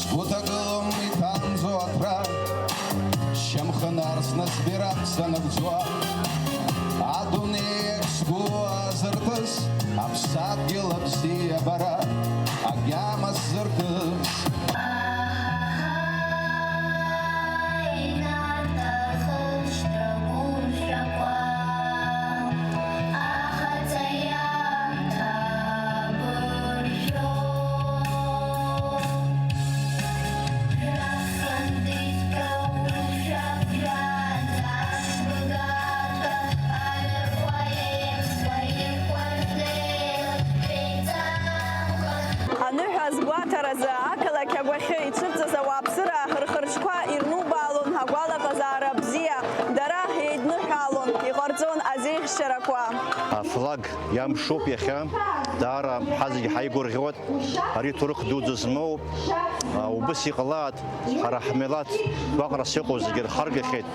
Сгәы ҭагылом иҭанӡоу аҭра, шьамхы нарсны сбираҟ санагәӡуа, адунеиаҿ сгәы азырҭыс, аԥсадгьыл абзиабара агьама сзыркыз. Аныҳәа азгәаҭаразы ақалақь агәахьы ицәырҵыз ауааԥсыра рхырҿқәа ирнубаалон агәалаҟазаара бзиа, дара еидныҳәалон, иҟарҵон азеиӷьшьарақәа. Афлаг иамшуп иахьа, даара ҳазегь ҳаигәырӷьоит, ари ҭоурых дуӡӡа змоу, а, убыс иҟалааит, ҳара ҳмилаҭ гәаҟрас иҟоу зегьы рхаргахьеит.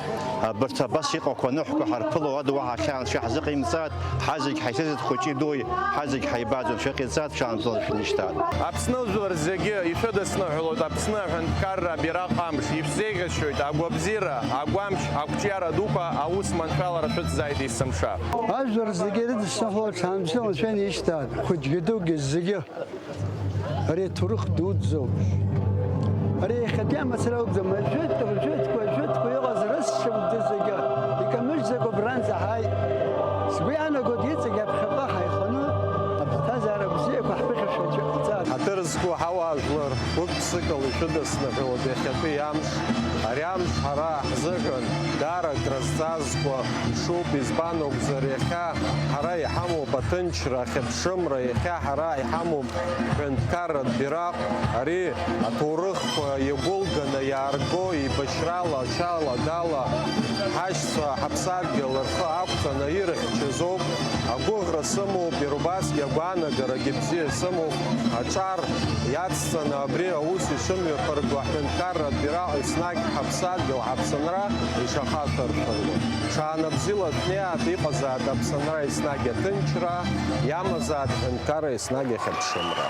Абарҭ абас иҟақәоу аныҳәқәа ҳарԥыло ада уаҳа хьаа анцәа иаҳзыҟаимҵааит, ҳазегь ҳаицызеит хәыҷи дуи, ҳазегь ҳаибаӡом, шәыҟаиҵааит, шәаанӡала шәнышьҭааит. Аԥсны жәлар зегьы ишәыдысныҳәалоит Аԥсны аҳәынҭқарра абираҟ амш, ишәзеиӷьасшьоит агәабзиара, агәамч, ақәҿиара дуқәа, аус маншәалара шәыцзааит есымша. Ажәлар зегьы ирыдысныҳәалоит, ҳанбзиала анцәа инеишьҭааит, хәыҷгьы дугьы зегьы. Ари аҭоурых дуӡӡоуп. Ари иахьатәи амацара акәӡам, ажәытәтәи, ажәытәқәа, ажәытәқәа иҟаз рысшьа зегьы икамыжьӡакәа абранӡа ҳааит. Сгәы иаанагоит, иҵегь аԥхьаҟа ҳаиханы аԥсҭазаара бзиақәа ҳԥыхьашәа аӡәы ҟаҵар. Ҳаҭыр зқәу ҳауаажәлар, гәык-ԥсыкала ишәыдысныҳәалоит иахьатәи амш. Ари амш ҳара ҳзыҳәан даара акра зҵазкуа мшуп, избан акәзар, иахьа ҳара иҳамоуп аҭынчра, ахьыԥшымра, иахьа ҳара иҳамоуп ҳәынҭқарратә бираҟ, ари аҭоурыхқәа иагәылганы иаарго, еибашьрала, ачалагала ҳашьцәа ҳаԥсадгьыл рхы ақәҵаны ирыхьчаз ауп. Агәыӷра сымоуп, иара убасгьы агәаанагарагьы бзиа сымоуп. Аҿар иацҵаны абри аус ишымҩаԥырго аҳәынҭқарратә бираҟ еснагь ҳаԥсадгьыл, ҳаԥсынра ишахашәыршәыруа. Ҽаанбзиала шәнеиааит, иҟазааит Аԥсынра еснагь аҭынчра, иамазааит ҳәынҭқарра еснагь ахьыԥшымра.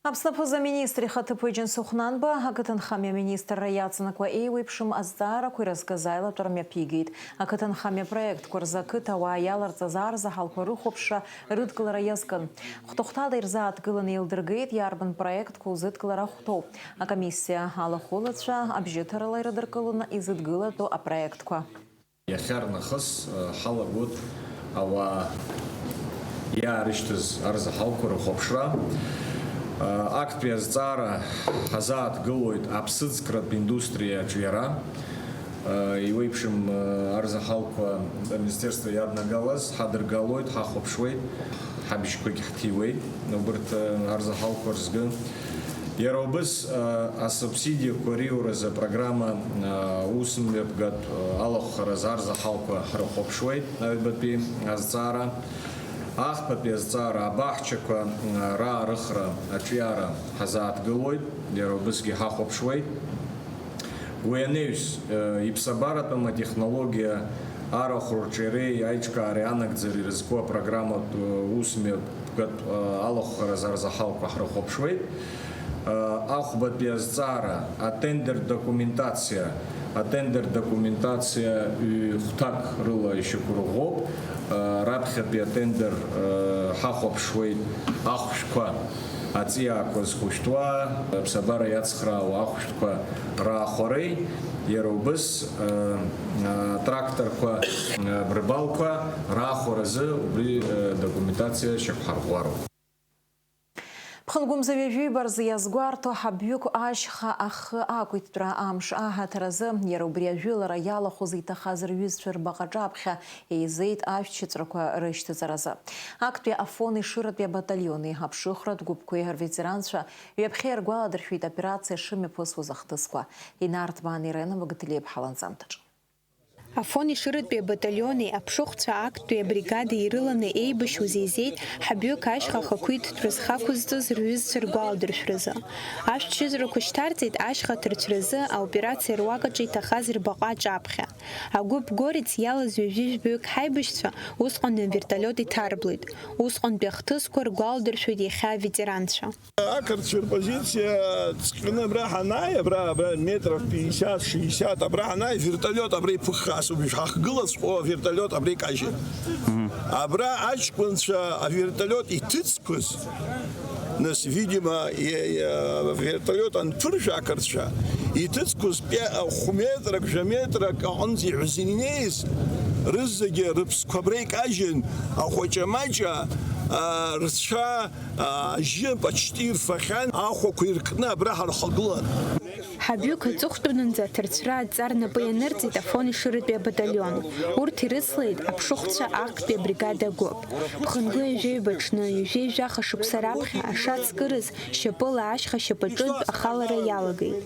Аԥсны аԥыза-министр ихаҭыԥуаҩ Џьансыхә Нанба ақыҭанхамҩа аминистрра иаҵанакуа еиуеиԥшым азҵаарақәа ирызкыз аилатәара мҩаԥигеит. Ақыҭанхамҩа апроектқәа рзы ақыҭауаа иаларҵаз арзаҳалқәа рыхәаԥшра рыдкылара иазкын. Хәҭахәҭала ирзааҭгыланы еилдыргеит, иарбан проектқәа узыдкылара ахәҭоу. Акомиссиа алахәылацәа абжьыҭарала ирыдыркыланы изыдгылатәу апроектқәа. Иахьарнахыс, э, ҳалагоит ауаа иаарышьҭыз арзаҳалқәа рыхәаԥшра. Э, актәи азҵаара ҳазааҭгылоит аԥсыӡкратә индустриа аҿиара. Э, еиуеиԥшым, э, арзаҳалқәа аминистерство иаднагалаз ҳадыргалоит, ҳахәаԥшуеит, ҳабжьқәагь ҳҭиуеит убырҭ, э, арзаҳалқәа рзгьы. Иара убас, а, асубсидиақәа риуразы апрограмма, а, усмҩаԥгатә, а, алахәхаразы арзаҳалқәа ҳрыхәаԥшуеит аҩбатәи азҵаара. Ахԥатәи азҵаара абаҳчақәа, м, раарыхра аҿиара ҳазааҭгылоит, иара убысгьы ҳахәаԥшуеит. Уи анаҩс, э, иԥсабаратәым атехнологиа арахә рҿиареи аиҿкаареи анагӡареи ирызку апрограмматә, э, усмҩаԥгатә, э, алахәхаразы арзаҳалқәа ҳрыхәаԥшуеит. Э, ахәбатәи азҵаара, атендер документациа, атендер документациа ҩ-хәҭак рыла ишьақәырӷәӷәоуп. Э, раԥхьатәи атендер, э, ҳахәаԥшуеит ахәшәқәа аҵиаақәа зхәышәтәуа, аԥсабара иацхраауа ахәшәқәа раахәареи, иара убыс, э, э, тракторқәа, э, брыбалқәа раахәаразы убри, э, документациа шьақәҳарӷәӷәароуп. Ԥхынгәымза ҩажәи ҩба рзы иазгәарҭо ҳабҩықә ашьха ахы ақәиҭтәра амш аҳаҭыр азы, иара убри ажәылара иалахәыз иҭахаз рҩызцәа рбаҟа аҿаԥхьа еизеит ашәҭшьыҵәрақәа рышьҭаҵаразы. Актәи Афон Ешыратәи абаталиони аԥшыхәратә гәыԥқәеи рветеранцәа ҩаԥхьа иргәаладыршәеит аоперациа шымҩаԥысуаз ахҭысқәа. Инарҭбаан Ирена Богателиаԥҳа ланҵамҭаҿы. Афон Ешыратәи абаталиони аԥшыхәцәа актәи абригадеи ирыланы еибашьуаз еизеит ҳабҩык ашьха ахақәиҭтәра зхы ақәызҵоз рҩызцәа ргәаладыршәразы. Ашәҭшьыҵәрақәа шьҭарҵеит ашьха аҭырцәразы аоперациа руакаҿы иҭахаз рбаҟа аҿаԥхьа. Агәыԥ Горец иалаз ҩажәи жәаҩык ҳаибашьцәа усҟан аверталиот иҭарблеит. Усҟантәи ахҭысқәа ргәаладыршәоит иахьа аветеранцәа. Ақырҭцәа рпозициа ҵҟьаны абра ҳанааи, абра, абра метров пятьдесят, шестьдесят, абра ҳанааи, вертолиот абра иԥыххаасуп, ишҳахгылаҵәҟьоу авертолиот абра икажьын. Абра аҷкәынцәа авертолиот иҭыҵқәаз, нас, видимо, и-, и-, авертолиот анԥыржәа ақырҭцәа, иҭыҵқәаз пе-, хә метрак, жәа метрак аҟынӡа иҳәазаны инеиз, рызегьы рыԥсқәа абра икажьын, ахәаҷамаҷа, а, рцәа Ажьы пачти ирфахьан, ахәақәа иркны абра ҳархагылан. Ҳабҩык аҵыхәтәанынӡа аҭырцәра адҵа рнапы ианырҵеит Афон Ешыратәи абаталион. Урҭ ирыцлеит аԥшыхәцәа актәи абригада агәыԥ. Ԥхынгәы ҩажәеибаҽны, ҩажәеи жәаха шықәса раԥхьа ашацкыраз шьапыла ашьха шьапаҿынтә ахалара иалагеит.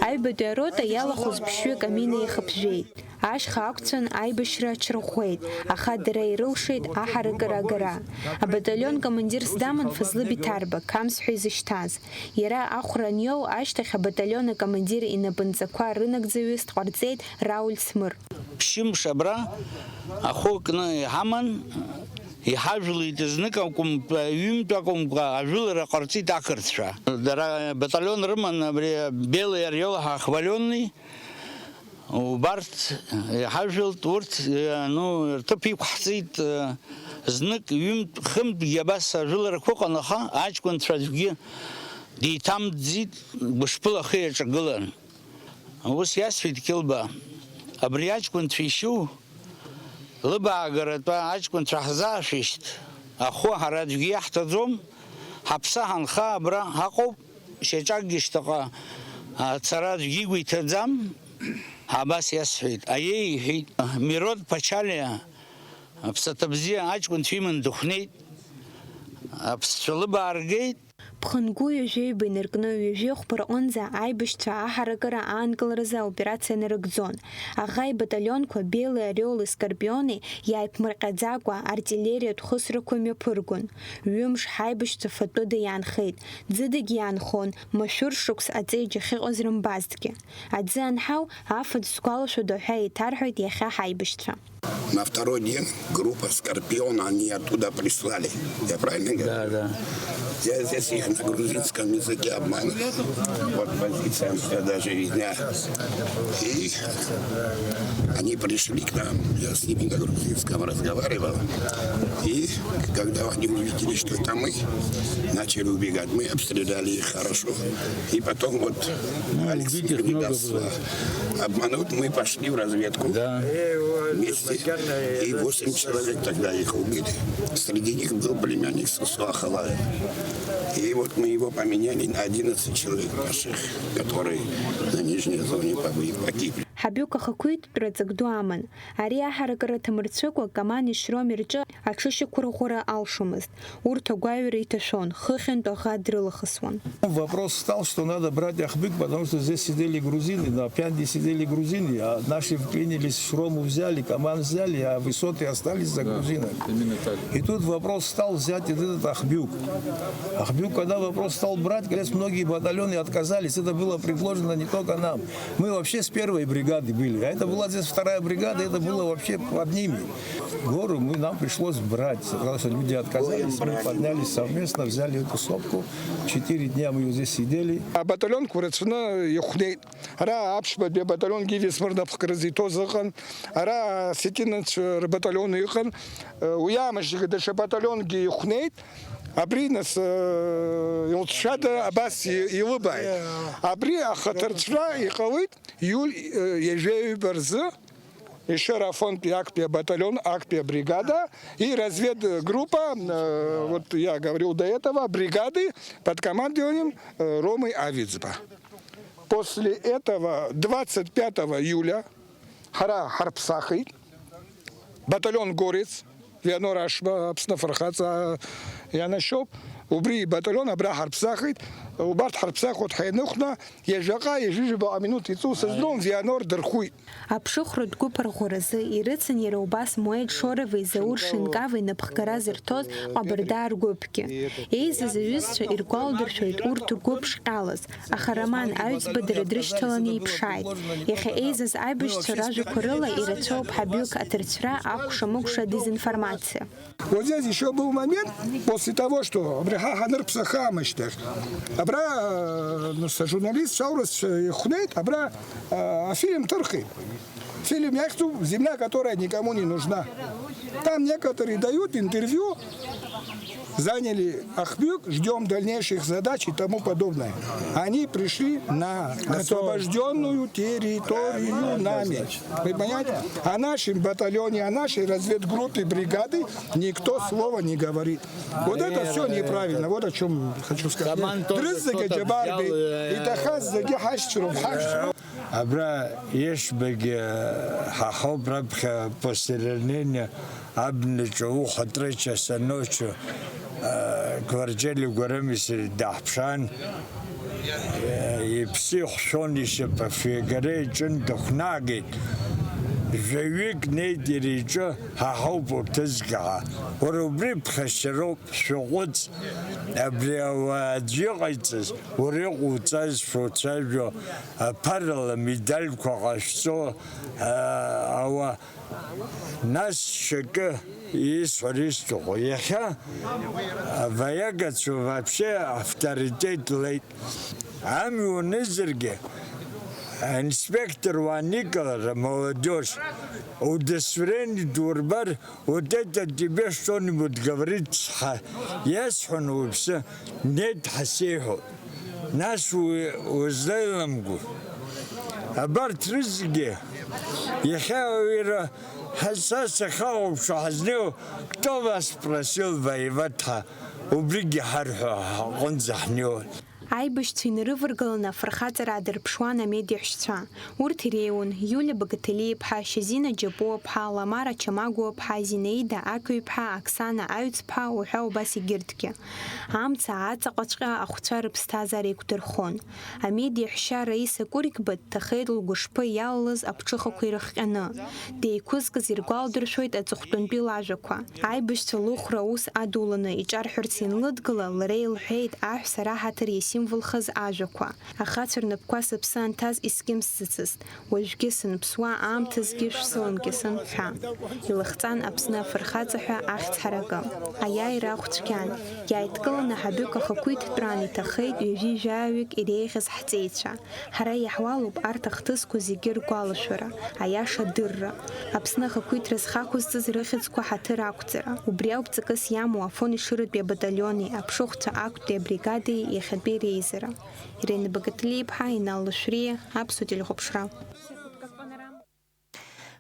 Аҩбатәи арота иалахәыз ԥшьҩык амина иахыԥжәеит. Ашьха ақәцәан аибашьра аҽарӷәӷәеит, аха дара ирылшеит аҳаракыра агара. Абаталион командирс даман Фазлы Биҭарба, Қамс ҳәа изышьҭаз. Иара ахәра аниоу ашьҭахь абаталион акомандир инапынҵақәа рынагӡаҩыс дҟарҵеит Рауль Смыр. Ԥшьымш абра ахәы кны иҳаман, иҳажәлеит знык акәымкәа, ҩынтә акәымкәа ажәылара ҟарҵеит ақырҭцәа. Дара баталион рыман абри Белый Орел ҳәа хваленный. Убарҭ иҳажәылт, урҭ, ну, рҭыԥ иқәҳҵеит, знык ҩынтә-хынтәгьы абас ажәыларақәа ыҟан, аха аҷкәынцәа аӡәгьы деиҭамӡит, гәышԥыла ахы иаҿагылан. Ус иасҳәеит Кьылба, абри аҷкәынцәа ишьу, лыбаагаратәа аҷкәынцәа ҳзаашәышьҭ, ахәы ҳара аӡәгьы иаҳҭаӡом, ҳаԥсы ҳанха абра ҳаҟоуп. Шьаҿакгьы шьҭахьҟа ацара аӡәгьы игәы иҭаӡам, абас иасҳәеит. Аиеи, иҳәеит, Мирод Ԥачалиа, аԥсаҭа бзиа аҷкәынцәа иман дыхәнеит, аԥсцәа лыбааргеит. Ԥхынгәы ҩажәеиба инаркны ҩажәи хәба рҟынӡа аибашьцәа аҳаракыра аанкыларазы аоперациа нарыгӡон. Аӷа ибаталионқәа Белый Орел-и Скорпиони иааиԥмырҟьаӡакәа артиллериатә хысрақәа мҩаԥыргон. Ҩымш ҳаибашьцәа фатәыда иаанхеит, ӡыдагьы иаанхон, машәыр шықәс аҵеиџь ахьыҟаз рымбазҭгьы. Аӡы анҳау, афатә згәалашәода ҳәа еиҭарҳәеит иахьа ҳаибашьцәа. На второй день группа Скорпиона они оттуда прислали. Я правильно говорю? Да, да. Я здесь их на грузинском языке обманывал. Вот позиция, я даже видна. И они пришли к нам. Я с ними на грузинском разговаривал. И когда они увидели, что это мы, начали убегать. Мы обстреляли их хорошо. И потом вот Алекс не даст обмануть, мы пошли в разведку. Да. Вместе. И восемь человек тогда их убили. Среди них был племянник Сусу Ахалаев. И вот мы его поменяли на одиннадцать человек наших, которые на нижней зоне побы-, погибли. Ҳабиук ахақәиҭтәра ҵак ду аман. Ари аҳаракыра ҭамырцәыкәа Камани Шроми рҿы аҽышьақәырӷәӷәара алшомызт. Урҭ агәаҩара иҭашәон, хыхьынтә аӷа дрылахысуан. Вопрос встал, что надо брать Ахбюк, потому что здесь сидели грузины, на Пянде сидели грузины, а наши вклинились, Шрому взяли, Каман взяли, а высоты остались за грузинами. И тут вопрос стал взять этот Ахбюк. Ахбюк, когда вопрос стал брать, как раз многие батальоны отказались. Это было предложено не только нам. Мы вообще с первой бригады были. А это была здесь вторая бригада, это было вообще под ними. Гору мы, нам пришлось брать. Потому что люди отказались, мы поднялись совместно, взяли эту сопку. Четыре дня мы ее здесь сидели. А батальон Курацуна Юхней. Ара аԥшьбатәи абаталион Гиви Смыр напхгаразы иҭоз ыҟан, ара осетинцәа рбаталион ыҟан, уи аамышьҭахь даҽа баталионгьы ихәнеит, абри нас, э, илҵшәада абас и-, илыбааит. Абри ахаҭарҵәра иҟалеит иуль, э, ҩажәа ҩба рзы, Ишера афонтәи актәи абаталион, актәи абригада и разведгруппа, э, вот я говорил до этого, бригады под командованием, э, Ромы Авидзба. После этого двадцать пятого июля ҳара ҳарԥсахит, баталион Горец, Вианор Ашба, Аԥсны афырхаҵа ианашьоуп, убри ибаталион абра ҳарԥсахит, убарҭ ҳарԥсахуеит ҳәа ианыхәна, ҩажәаҟа, ҩажәижәаба минуҭ иҵу сыздырам, Вианор дырхәит. Аԥшыхәратә гәыԥ арӷәӷәаразы ирыцын иара убас Муеид Шоровеи Заур Шинкавеи напхгара зырҭоз Ҟабарда ргәыԥгьы. Еизаз аҩызцәа иргәалдыршәоит урҭ ргәы ԥшҟьалаз, аха Роман Аҩӡба дара дрышьҭаланы иԥшааит. Иахьа еизаз аибашьцәа ражәақәа рыла ирацәоуп ҳабҩык аҭырцәра, акәша-мыкәша, дезинформациа. Вот здесь ещё был момент, после того, что абри ҳа ҳанырԥсаха аамышьҭахь, абра, э, ну, са журналист шаурыс ихәнеит, абра, э, афильм ҭырхит. Фильм иахьӡуп «Земля, которая никому не нужна». Там некоторые дают интервью, заняли Ахбюк, ждём дальнейших задач и тому подобное. Они пришли на освобождённую территорию нами. Вы понимаете? О нашем батальоне, о нашей разведгруппе, бригады никто слова не говорит. Вот это всё неправильно. Вот о чём хочу сказать. Дрыззегьы аџьабаа рбеит, иҭахаз зегьы ҳашьцәоуп, ҳашьцәоуп. Абра Ешбагьы ҳаҳауп раԥхьа после ранения абнаҿы ухәа трыча саночу, э, Гварџьали Гәарамисыр даҳԥшаан, э, иԥсы ихәшәон ишьапы афҩагара иаҿын дыхәнаагеит. Жәаҩык неит иара иҿы, ҳаҳауп урҭ ызкаҳа. Уара убри ԥхашьароуп, шәаҟәыҵ, абри ауаа аӡә иҟаиҵаз, уара иҟоуҵаз шәоуцәажәо, аԥарала медальқәа ҟашәҵо, а, ауаа. Нас шьакы исҳәар исҭаху, иахьа авоенногцәа вообще авторитет леит. Амҩа уанызаргьы, инспектор уааникылар, молодежь, удостоверение дурбар, вот это тебе что-нибудь говорит, сҳа-, иасҳәон уаҩԥсы, нет, ҳәа сеиҳәоит. Нас у-, узлеиламгәо. Абарҭ рызегьы, иахьа уира, ҳа-, са сахьахәаԥшуа ҳазнеиуа, кто вас просил воевать ҳәа, убригьы ҳарҳәо ҳаҟынӡа ҳнеиуан. Аибашьцәа инарываргаланы афырхаҵара аадырԥшуан амедеҳәшьцәа. Урҭ иреиуан Иулиа Багаҭалиаԥҳа, Шьазина Џьапуаԥҳа, Ламара Чамагәуаԥҳа, Зинаида Ақьҩԥҳа, Оксана Аҩӡԥҳа уҳәа убас егьырҭгьы. Амца аҵаҟаҵәҟьа ахәцәа рыԥсҭазаара еиқәдырхон. Амедеҳәшьа Раиса Курикба дҭахеит лгәышԥы иалалаз аԥҽыхақәа ирыхҟьаны. Деиқәызкыз иргәалдыршәоит аҵыхәтәантәи лажәақәа. Аибашьцәа лыхәра аус адуланы иҿарҳәарц ианлыдгыла, лара илҳәеит, аҳәса раҳаҭыр иасимволхаз ажәақәа. Ахацәа рнапқәа сыԥсы анҭаз искьымсӡацызт, уажәгьы санԥсуа аамҭазгьы шәсыламкьысын ҳәа. Илыхҵан Аԥсны афырхаҵа ҳәа ахьӡ ҳаракы. Аиааира ахә цәгьан. Иааидкыланы ҳабҩык ахақәиҭтәраан иҭахеит ҩажәи жәаҩык иреиӷьыз ҳҵеицәа. Ҳара иаҳуалуп арҭ ахҭысқәа зегьы ргәалашәара, аиаша адырра. Аԥсны ахақәиҭра зхақәызҵаз рыхьӡқәа ҳаҭыр ақәҵара. Убри ауп ҵакыс иамоу Афон Ешыратәи абаталиони, аԥшыхәцәа актәи абригадеи иахьатәи реизара. Ирина Багаҭлиаԥҳа, Инал Лашәриа, Аԥсуа телехәаԥшра.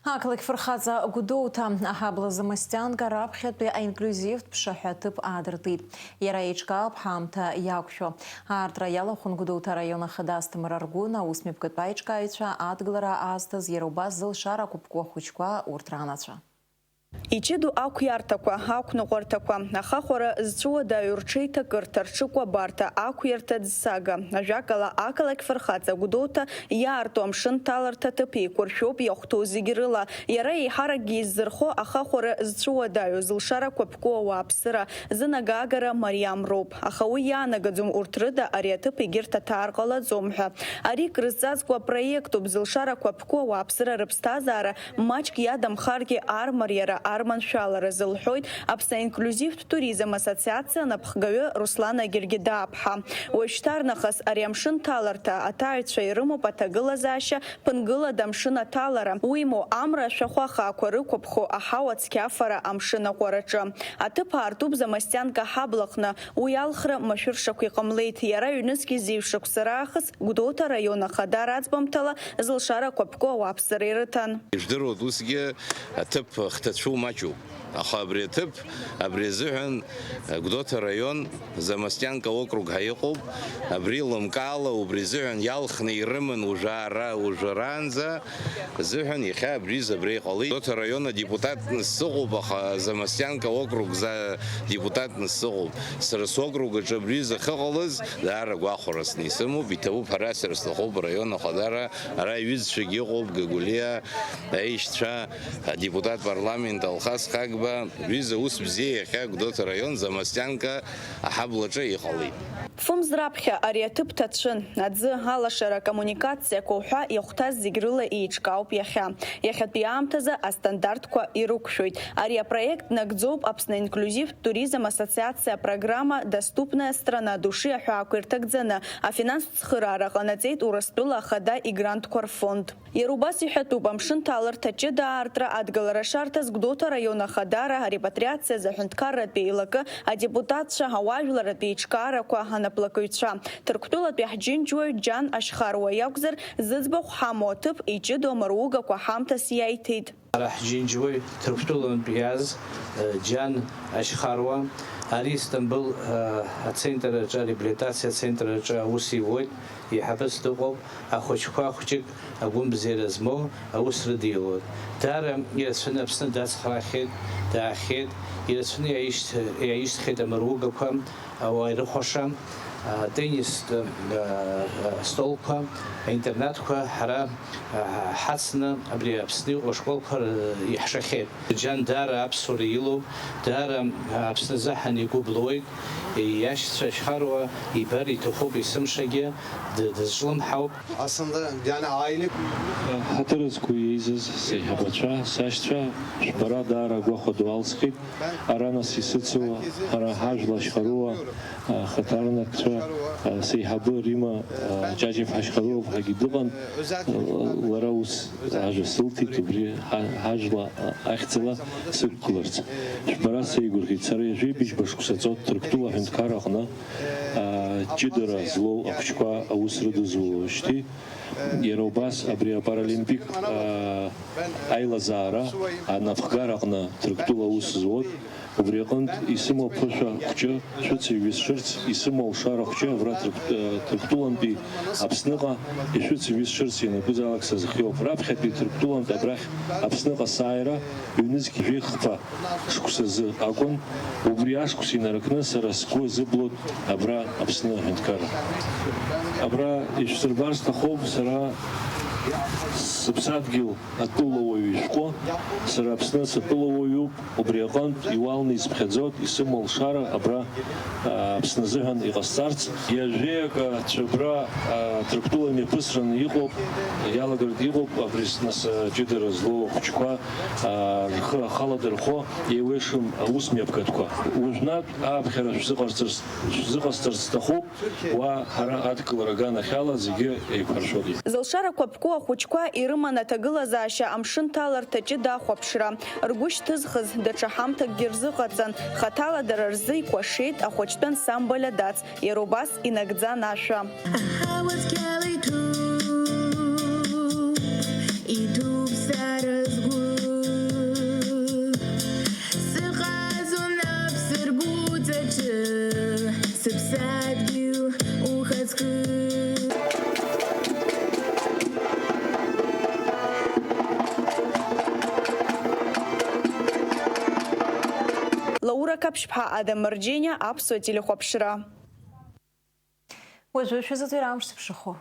Ақалақь фырхаҵа Гәдоуҭа аҳаблазы Мастианка раԥхьатәи аинклиузивтә ԥшаҳәа ҭыԥ аадыртит. Иара еиҿкаауп ҳаамҭа иақәшәо. Аартра иалахәын Гәдоуҭа араион ахада Асҭамыр Аргәын, аусмҩаԥгатә аиҿкааҩцәа, адгылара аазҭаз, иара убас зылшара қәыԥқәа ахәыҷқәа, урҭ ранацәа. Иҷыдоу ақәиарҭақәа, ақәныҟәарҭақәа, ахахәара зцәуадаҩу рҽеиҭакырҭа, рҽыкәабарҭа, ақәиарҭа ӡсага, ажәакала, ақалақь фырхаҵа Гәдоуҭа иаарту амшын ҭаларҭа ҭыԥ еиқәыршәоуп иахәҭоу зегь рыла. Иара еиҳаракгьы иззырхо ахахәара зцәуадаҩу, зылшара қәыԥқәоу ауааԥсыра, зынагагара мариам роуп. Аха уи иаанагаӡом урҭ рыда ари аҭыԥ егьырҭ аҭаар ҟалаӡом ҳәа. Ари крызҵазкуа апроектуп, зылшара қәыԥқәоу ауааԥсыра рыԥсҭазаара маҷк иадамхаргьы армариара, арманшәалара, зылҳәоит Аԥсны аинклиузивтә туризм ассоциациа анапхгаҩы Руслана Гергидаԥҳа. Уажәшьҭарнахыс ари амшын ҭаларҭа аҭааҩцәа ирымоуп аҭагылазаашьа ԥынгылада амшын аҭалара, уимоу, амра ашәахәа хаақәа рықәыԥхо аҳауа цқьафара амшын аҟәараҿы. Аҭыԥ аартуп Замастианка аҳаблаҟны, уи алхра машәыршақә иҟамлеит, иара ҩнызқь зеижә шықәса раахыс Гәдоуҭа араион ахадара аӡбамҭала зылшара қәыԥқәоу ауааԥсыра ирыҭан. Ижәдыруеит, усгьы аҭыԥ хҭацәу маҷуп. Аха абри аҭыԥ, абри азыҳәан, Гәдоуҭа араион, Замастианка округ ҳәа иҟоуп, абри лымкаала убри азыҳәан иалхны ирыман ужәаара, ужәараанӡа азыҳәан иахьа абри изы абра иҟалеит. Гәдоуҭа араион адепутатны сыҟоуп, аха Замастианка округ за-, депутатны сыҟоуп. Сара сокруг аҿы абри изы ахьыҟалаз даара гәахәарасны исымоуп, иҭабуп ҳәа сара сҭахуп, араион ахадара, ара иҩызцәагьы ыҟоуп, Гагәлиа, аишьцәа, адепутат парламент Алхас Хагба, ҩыза ус бзиа иахьа Гәдоуҭа араион Замастианка аҳаблаҿы иҟалеит. Фымз раԥхьа ари аҭыԥ ҭацәын, аӡы, алашара, акоммуникациақәа уҳәа иахәҭаз зегь рыла еиҿкаауп иахьа. Иахьатәи аамҭазы астандартқәа ирықәшәоит. Ари апроект нагӡоуп Аԥсны инклиузивтә туризм ассоциациа апрограмма Доступная страна души аҳәаақәа ирҭагӡаны, афинанстә цхыраара ҟанаҵеит Урыстәыла ахада игрантқәа рфонд. Иара убас иҳәатәуп, амшын ҭаларҭа ҷыда аартра адгылара шарҭаз Гәдоуҭа араион ахадара арепатриациазы аҳәынҭқарратә еилакы, адепутатцәа, ауаажәларратә еиҿкаарақәа, анаплакыҩцәа. Ҭырқәтәылатәи ҳџьынџьуаҩ Џьан Ашьхаруа иакәзар, зыӡбахә ҳамоу аҭыԥ иҷыдоу амаругақәа ҳамҭас иаиҭеит. Ара ҳџьынџьуаҩ Ҭырқәтәылантә иааз, э, Џьан Ашьхаруа, ари Истамбыл, э, ацентр аҿы, ареабилитациа ацентр аҿы аус иуеит. Еиҳабыс дыҟоуп, ахәыҷқәа хәҷык агәымбзиара змоу аус рыдиулоит. Даара ирацәаны Аԥсны дацхраахьеит, даахьеит, ирацәаны иааишьҭ-, иааишьҭхьеит амаругақәа, ауаа ирыхәаша, атеннистә, а, а, столқәа, аинтернатқәа ҳара, а, ҳацны абри Аԥсны иҟоу ашколқәа р-, иаҳшахьеит. Џьан даара аԥсуара илоуп, даара Аԥсны азыҳәан игәы блуеит, иашьцәа Ашьхаруа ибар иҭахуп есымшагьы, д-, дызҿлымҳауп. Aslında yani aile Ҳаҭыр зқәу еизаз сеиҳабацәа, сашьцәа, шәбара даара агәахәа ду алсхит. Ара нас исыцу ҳара ҳажәла Ашьхаруа, а, хаҭарнакцәа, а, сеиҳабы Рима, а, Ҷаҷев Ашьхаруа ҳәагьы дыҟан. Лара ус ажәа сылҭеит, убри ҳа-, ҳажәла, а, ахьӡала сықәгыларц. Шәбара сеигәырӷьеит, сара ҩажәеибыжьба шықәса ҵоит Ҭырқәтәыла аҳәынҭқар аҟны, а, ҷыдара злоу ахәыҷқәа аус рыдызулоижьҭеи. Иара убас абри апаралимпик, а, аилазаара анапхгара аҟны Ҭырқәтәыла аус зуеит. Убри аҟынтә исымоу аԥышәа хәҷы шәыцеиҩысшарц, исымоу алшара хәҷы абра Ҭырқә-, э, Ҭырқәтәылантәи Аԥсныҟа ишәыцеиҩысшарц ианакәызаалак сазыхиоуп. Раԥхьатәи Ҭырқәтәылантә абрахь Аԥсныҟа сааира ҩнызқь жәеихԥа шықәсазы акәын. Убри ашықәс инаркны сара сгәы азыблуеит абра Аԥсны аҳәынҭқарра. Абра ишәсырбар сҭахуп сара сыԥсадгьыл атәылауаҩ ишәҟәы. Сара Аԥсны сатәылауаҩуп, убри аҟынтә иуалны исԥхьаӡоит, исымоу алшара абра, а, Аԥсны азыҳәан иҟасҵарц. Ҩажәеи акы цәыббра, а, Ҭырқәтәыла имҩаԥысраны иҟоуп, иалагартә иҟоуп, абри нас, а, ҷыдара злоу ахәыҷқәа, а, рхы ахаладырхәо еиуеишым аус мҩаԥгатәқәа. Уажәнатә ааԥхьара шәзыҟарҵарц, шәзыҟасҵарц сҭахуп. Уа ҳара адкылара аганахьала зегьы еиқәаршәоит. Зылшарақәа ԥку ахәыҷқәа ирыман аҭагылазаашьа амшын ҭаларҭа ҷыда ахәаԥшра. Ргәы шьҭызхыз даҽа ҳамҭакгьы рзыҟаҵан, хаҭала дара рзы икәашеит ахәыҷтәы ансамбль Адац, иара убас инагӡан ашәа. Аҳауа цәгьала иҭәуп, иҭәуп сара сгәы. Қаԥшьԥҳа Адам Марџьениа, аԥсуа телехәаԥшра. Уажәы шәазыӡырҩ амш зыԥшахо.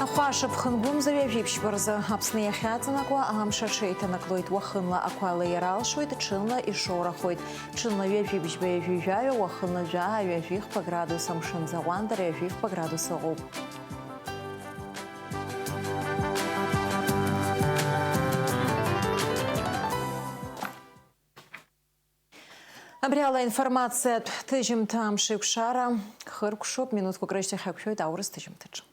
Ахәаша ԥхынгәымза ҩажәи ԥшьба рзы Аԥсны иахьаҵанакуа амш аҽеиҭанаклоит, уахынла ақәа леиара алшоит, ҽынла ишоурахоит. Ҽынла ҩажәи бжьба ҩажәи жәаҩа, уахынла жәаа ҩажәи хԥа градус, амшын ӡаҟәандара ҩажәи хԥа градус ыҟоуп. Абри ала аинформациатә ҭыжьымҭа амш еиқәшара хыркәшоуп, минуҭқәак рышьҭахь ҳақәшәоит аурыс ҭыжьымҭаҿы.